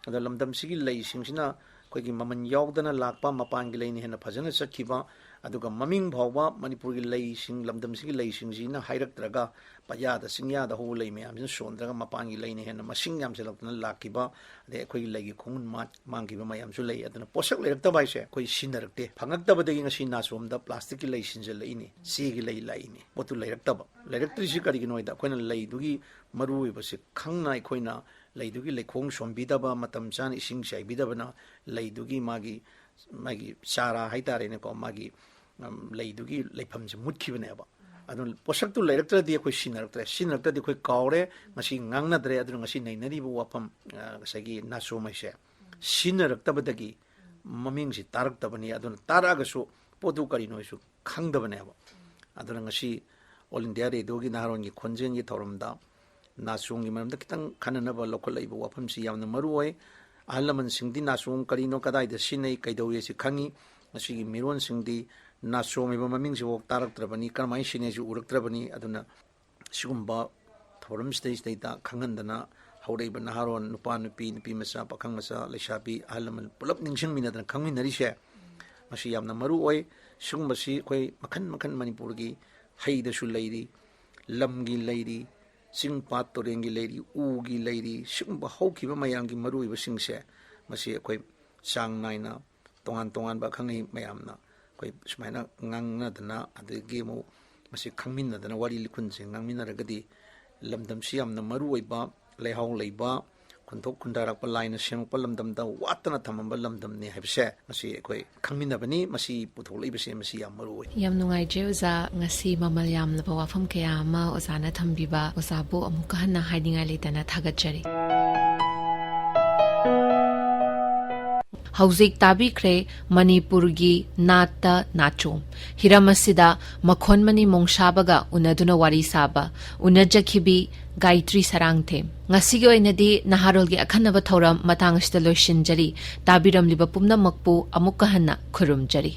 ꯑꯗꯣ ꯂꯝꯗꯝꯁꯤꯒꯤ ꯂꯩꯁꯤꯡꯁꯤꯅ ꯑꯩꯈꯣꯏꯒꯤ ꯃꯃꯜ ꯌꯥꯎꯗꯅ ꯂꯥꯛꯄ, ꯃꯄꯥꯟꯒꯤ ꯂꯩꯅ ꯍꯦꯟꯅ ꯐꯖꯅ ꯆꯠꯈꯤꯕ, ꯑꯗꯨꯒ ꯃꯃꯤꯡ ꯐꯥꯎꯕ ꯃꯅꯤꯄꯨꯔꯒꯤ ꯂꯩꯁꯤꯡ, ꯂꯝꯗꯝꯁꯤꯒꯤ ꯂꯩꯁꯤꯡꯁꯤꯅ ꯍꯥꯏꯔꯛꯇ꯭ꯔꯒ ꯄꯌꯥꯗ ꯆꯤꯡꯌꯥꯗ ꯍꯧꯕ ꯂꯩ ꯃꯌꯥꯝꯁꯤꯅ ꯁꯣꯟꯗ꯭ꯔꯒ ꯃꯄꯥꯟꯒꯤ ꯂꯩꯅ ꯍꯦꯟꯅ ꯃꯁꯤꯡ ꯌꯥꯝꯁꯤꯜꯂꯛꯇꯅ ꯂꯥꯛꯈꯤꯕ, ꯑꯗꯩ ꯑꯩꯈꯣꯏꯒꯤ ꯂꯩꯒꯤ ꯈꯣꯡꯒꯨꯟ ꯃꯥ-, ꯃꯥꯡꯈꯤꯕ ꯃꯌꯥꯝꯁꯨ ꯂꯩ꯫ ꯑꯗꯨꯅ ꯄꯣꯠꯁꯛ ꯂꯩꯔꯛꯇꯕ ꯍꯥꯏꯁꯦ ꯑꯩꯈꯣꯏ ꯁꯤꯖꯤꯟꯅꯔꯛꯇꯦ꯫ ꯐꯪꯉꯛꯇꯕꯗꯒꯤ ꯉꯁꯤ ꯅꯥꯆꯣꯝꯗ ꯄ꯭ꯂꯥꯁꯇꯤꯛꯀꯤ ꯂꯩ ꯁꯤꯟꯖꯜꯂꯛꯏꯅꯤ, ꯆꯦꯒꯤ ꯂꯩ ꯂꯥꯛꯏꯅꯤ꯫ ꯄꯣꯠꯇꯨ ꯂꯩꯔꯛꯇꯕ꯫ ꯂꯩꯔꯛꯇ꯭ꯔꯤꯁꯤ ꯀꯔꯤꯒꯤꯅꯣ ꯍꯥꯏꯗ ꯑꯩꯈꯣꯏꯅ ꯂꯩꯗꯨꯒꯤ ꯃꯔꯨ ꯑꯣꯏꯕꯁꯦ ꯈꯪꯅ ꯑꯩꯈꯣꯏꯅ ꯂꯩꯗꯨꯒꯤ ꯂꯩꯈꯣꯡ ꯁꯣꯝꯕꯤꯗꯕ, ꯃꯇꯝ ꯆꯥꯅ ꯏꯁꯤꯡ ꯆꯥꯏꯕꯤꯗꯕꯅ ꯂꯩꯗꯨꯒꯤ ꯃꯥꯒꯤ, ꯃꯥꯒꯤ ꯆꯥꯔꯥ ꯍꯥꯏꯇꯥꯔꯦꯅꯦꯀꯣ, ꯃꯥꯒꯤ, ꯎꯝ, ꯂꯩꯗꯨꯒꯤ ꯂꯩꯐꯝꯁꯦ ꯃꯨꯠꯈꯤꯕꯅꯦꯕ꯫ ꯑꯗꯨꯅ ꯄꯣꯠꯁꯛꯇꯨ ꯂꯩꯔꯛꯇ꯭ꯔꯗꯤ ꯑꯩꯈꯣꯏ ꯁꯤꯖꯤꯟꯅꯔꯛꯇ꯭ꯔꯦ, ꯁꯤꯖꯤꯟꯅꯔꯛꯇ꯭ꯔꯗꯤ ꯑꯩꯈꯣꯏ ꯀꯥꯎꯔꯦ, ꯉꯁꯤ ꯉꯥꯡꯅꯗ꯭ꯔꯦ꯫ ꯑꯗꯨꯅ ꯉꯁꯤ ꯅꯩꯅꯔꯤꯕ ꯋꯥꯐꯝ, ꯑ, ꯉꯁꯥꯏꯒꯤ ꯅꯥꯆꯣꯝ ꯍꯥꯏꯁꯦ ꯁꯤꯖꯤꯟꯅꯔꯛꯇꯕꯗꯒꯤ ꯃꯃꯤꯡꯁꯤ ꯇꯥꯔꯛꯇꯕꯅꯤ꯫ ꯑꯗꯨꯅ ꯇꯥꯔꯛꯑꯒꯁꯨ ꯄꯣꯠꯇꯨ ꯀꯔꯤꯅꯣ ꯍꯥꯏꯁꯨ ꯈꯪꯗꯕꯅꯦꯕ꯫ ꯑꯗꯨꯅ ꯉꯁꯤ All India Radioꯒꯤ ꯅꯍꯥꯔꯣꯟꯒꯤ ꯈꯣꯟꯖꯦꯜꯒꯤ ꯊꯧꯔꯝꯗ ꯅꯥꯆꯣꯝꯒꯤ ꯃꯔꯝꯗ ꯈꯤꯇꯪ ꯈꯟꯅꯅꯕ ꯂꯧꯈꯠꯂꯛꯏꯕ ꯋꯥꯐꯝꯁꯤ ꯌꯥꯝꯅ ꯃꯔꯨ ꯑꯣꯏ꯫ ꯑꯍꯜ ꯂꯃꯟꯁꯤꯡꯗꯤ ꯅꯥꯆꯣꯝ ꯀꯔꯤꯅꯣ, ꯀꯗꯥꯏꯗ ꯁꯤꯖꯤꯟꯅꯩ, ꯀꯩꯗꯧꯏ ꯑꯁꯤ ꯈꯪꯉꯤ꯫ ꯉꯁꯤꯒꯤ ꯃꯤꯔꯣꯟꯁꯤꯡꯗꯤ ꯅꯥꯆꯣꯝ ꯍꯥꯏꯕ ꯃꯃꯤꯡꯁꯤꯐꯥꯎ ꯇꯥꯔꯛꯇ꯭ꯔꯕꯅꯤ, ꯀꯔꯝꯍꯥꯏꯅ ꯁꯤꯖꯤꯟꯅꯩꯁꯨ ꯎꯔꯛꯇ꯭ꯔꯕꯅꯤ꯫ ꯑꯗꯨꯅ ꯁꯤꯒꯨꯝꯕ ꯊꯧꯔꯝꯁꯤꯗꯩꯁꯤꯗꯩꯗ ꯈꯪꯍꯟꯗꯅ ꯍꯧꯔꯛꯏꯕ ꯅꯍꯥꯔꯣꯟ, ꯅꯨꯄꯥ ꯅꯨꯄꯤ, ꯅꯨꯄꯤ ꯃꯆꯥ, ꯄꯥꯈꯪ ꯃꯆꯥ, ꯂꯩꯁꯥꯕꯤ, ꯑꯍꯜ ꯂꯃꯟ ꯄꯨꯂꯞ ꯅꯤꯡꯁꯤꯡꯃꯤꯟꯅꯗꯅ ꯈꯪꯃꯤꯟꯅꯔꯤꯁꯦ, ꯃꯁꯤ ꯌꯥꯝꯅ ꯃꯔꯨ ꯑꯣꯏ꯫ ꯁꯤꯒꯨꯝꯕꯁꯤ ꯑꯩꯈꯣꯏ ꯃꯈꯜ ꯃꯈꯜ ꯃꯅꯤꯄꯨꯔꯒꯤ ꯍꯩꯗꯁꯨ ꯂꯩꯔꯤ, ꯂꯝꯒꯤ ꯂꯩꯔꯤ, ꯆꯤꯡ ꯄꯥꯠ ꯇꯨꯔꯦꯟꯒꯤ ꯂꯩꯔꯤ, ꯎꯒꯤ ꯂꯩꯔꯤ, ꯁꯤꯒꯨꯝꯕ ꯍꯧꯈꯤꯕ ꯃꯌꯥꯝꯒꯤ ꯃꯔꯨ ꯑꯣꯏꯕꯁꯤꯡꯁꯦ, ꯃꯁꯤ ꯑꯩꯈꯣꯏ ꯆꯥꯡ ꯅꯥꯏꯅ ꯇꯣꯉꯥꯟ ꯇꯣꯉꯥꯟꯕ ꯑꯈꯪ ꯑꯍꯩ ꯃꯌꯥꯝꯅ ꯑꯩꯈꯣꯏ ꯁꯨꯃꯥꯏꯅ ꯉꯥꯡꯅꯗꯅ, ꯑꯗꯒꯤ ꯑꯃꯨꯛ ꯃꯁꯤ ꯈꯪꯃꯤꯟꯅꯗꯅ, ꯋꯥꯔꯤ ꯂꯤꯈꯨꯟꯁꯦ ꯉꯥꯡꯃꯤꯟꯅꯔꯒꯗꯤ, ꯂꯝꯗꯝꯁꯤ ꯌꯥꯝꯅ ꯃꯔꯨ ꯑꯣꯏꯕ, ꯂꯩꯍꯥꯎ ꯂꯩꯕ, ꯈꯨꯟꯊꯣꯛ ꯈꯨꯟꯗꯥꯔꯛꯄ ꯂꯥꯏꯅ ꯁꯦꯝꯃꯛꯄ ꯂꯝꯗꯝꯗ ꯋꯥꯠꯇꯅ ꯊꯝꯃꯝꯕ ꯂꯝꯗꯝꯅꯤ ꯍꯥꯏꯕꯁꯦ ꯃꯁꯤ ꯑꯩꯈꯣꯏ ꯈꯪꯃꯤꯟꯅꯕꯅꯤ꯫ ꯃꯁꯤ ꯄꯨꯊꯣꯛꯂꯛꯏꯕꯁꯦ ꯃꯁꯤ ꯌꯥꯝ ꯃꯔꯨ ꯑꯣꯏ꯫ ꯌꯥꯝ ꯅꯨꯡꯉꯥꯏꯖꯩ ꯑꯣꯖꯥ, ꯉꯁꯤ ꯃꯃꯜ ꯌꯥꯝꯂꯕ ꯋꯥꯐꯝ ꯀꯌꯥ ꯑꯃ ꯑꯣꯖꯥꯅ ꯊꯝꯕꯤꯕ꯫ ꯑꯣꯖꯥꯕꯨ ꯑꯃꯨꯛꯀ ꯍꯟꯅ ꯍꯥꯏꯅꯤꯡꯉꯥꯏ ꯂꯩꯇꯅ ꯊꯥꯒꯠꯆꯔꯤ꯫ ꯍꯧꯖꯤꯛ ꯇꯥꯕꯤꯈ꯭ꯔꯦ ꯃꯅꯤꯄꯨꯔꯒꯤ ꯅꯥꯠꯇ ꯅꯥꯆꯣꯝ꯫ ꯍꯤꯔꯝ ꯑꯁꯤꯗ ꯃꯈꯣꯟ ꯃꯅꯤ ꯃꯣꯡꯁꯥꯕꯒ ꯎꯅꯗꯨꯅ ꯋꯥꯔꯤ ꯁꯥꯕ, ꯎꯅꯖꯈꯤꯕꯤ ꯒꯥꯌꯇ꯭ꯔꯤ ꯁꯔꯥꯡꯊꯦꯝ꯫ ꯉꯁꯤꯒꯤ ꯑꯣꯏꯅꯗꯤ ꯅꯍꯥꯔꯣꯜꯒꯤ ꯑꯈꯟꯅꯕ ꯊꯧꯔꯝ ꯃꯇꯥꯡ ꯑꯁꯤꯗ ꯂꯣꯏꯁꯤꯟꯖꯔꯤ꯫ ꯇꯥꯕꯤꯔꯝꯂꯤꯕ ꯄꯨꯝꯅꯃꯛꯄꯨ ꯑꯃꯨꯛꯀ ꯍꯟꯅ ꯈꯨꯔꯨꯝꯖꯔꯤ꯫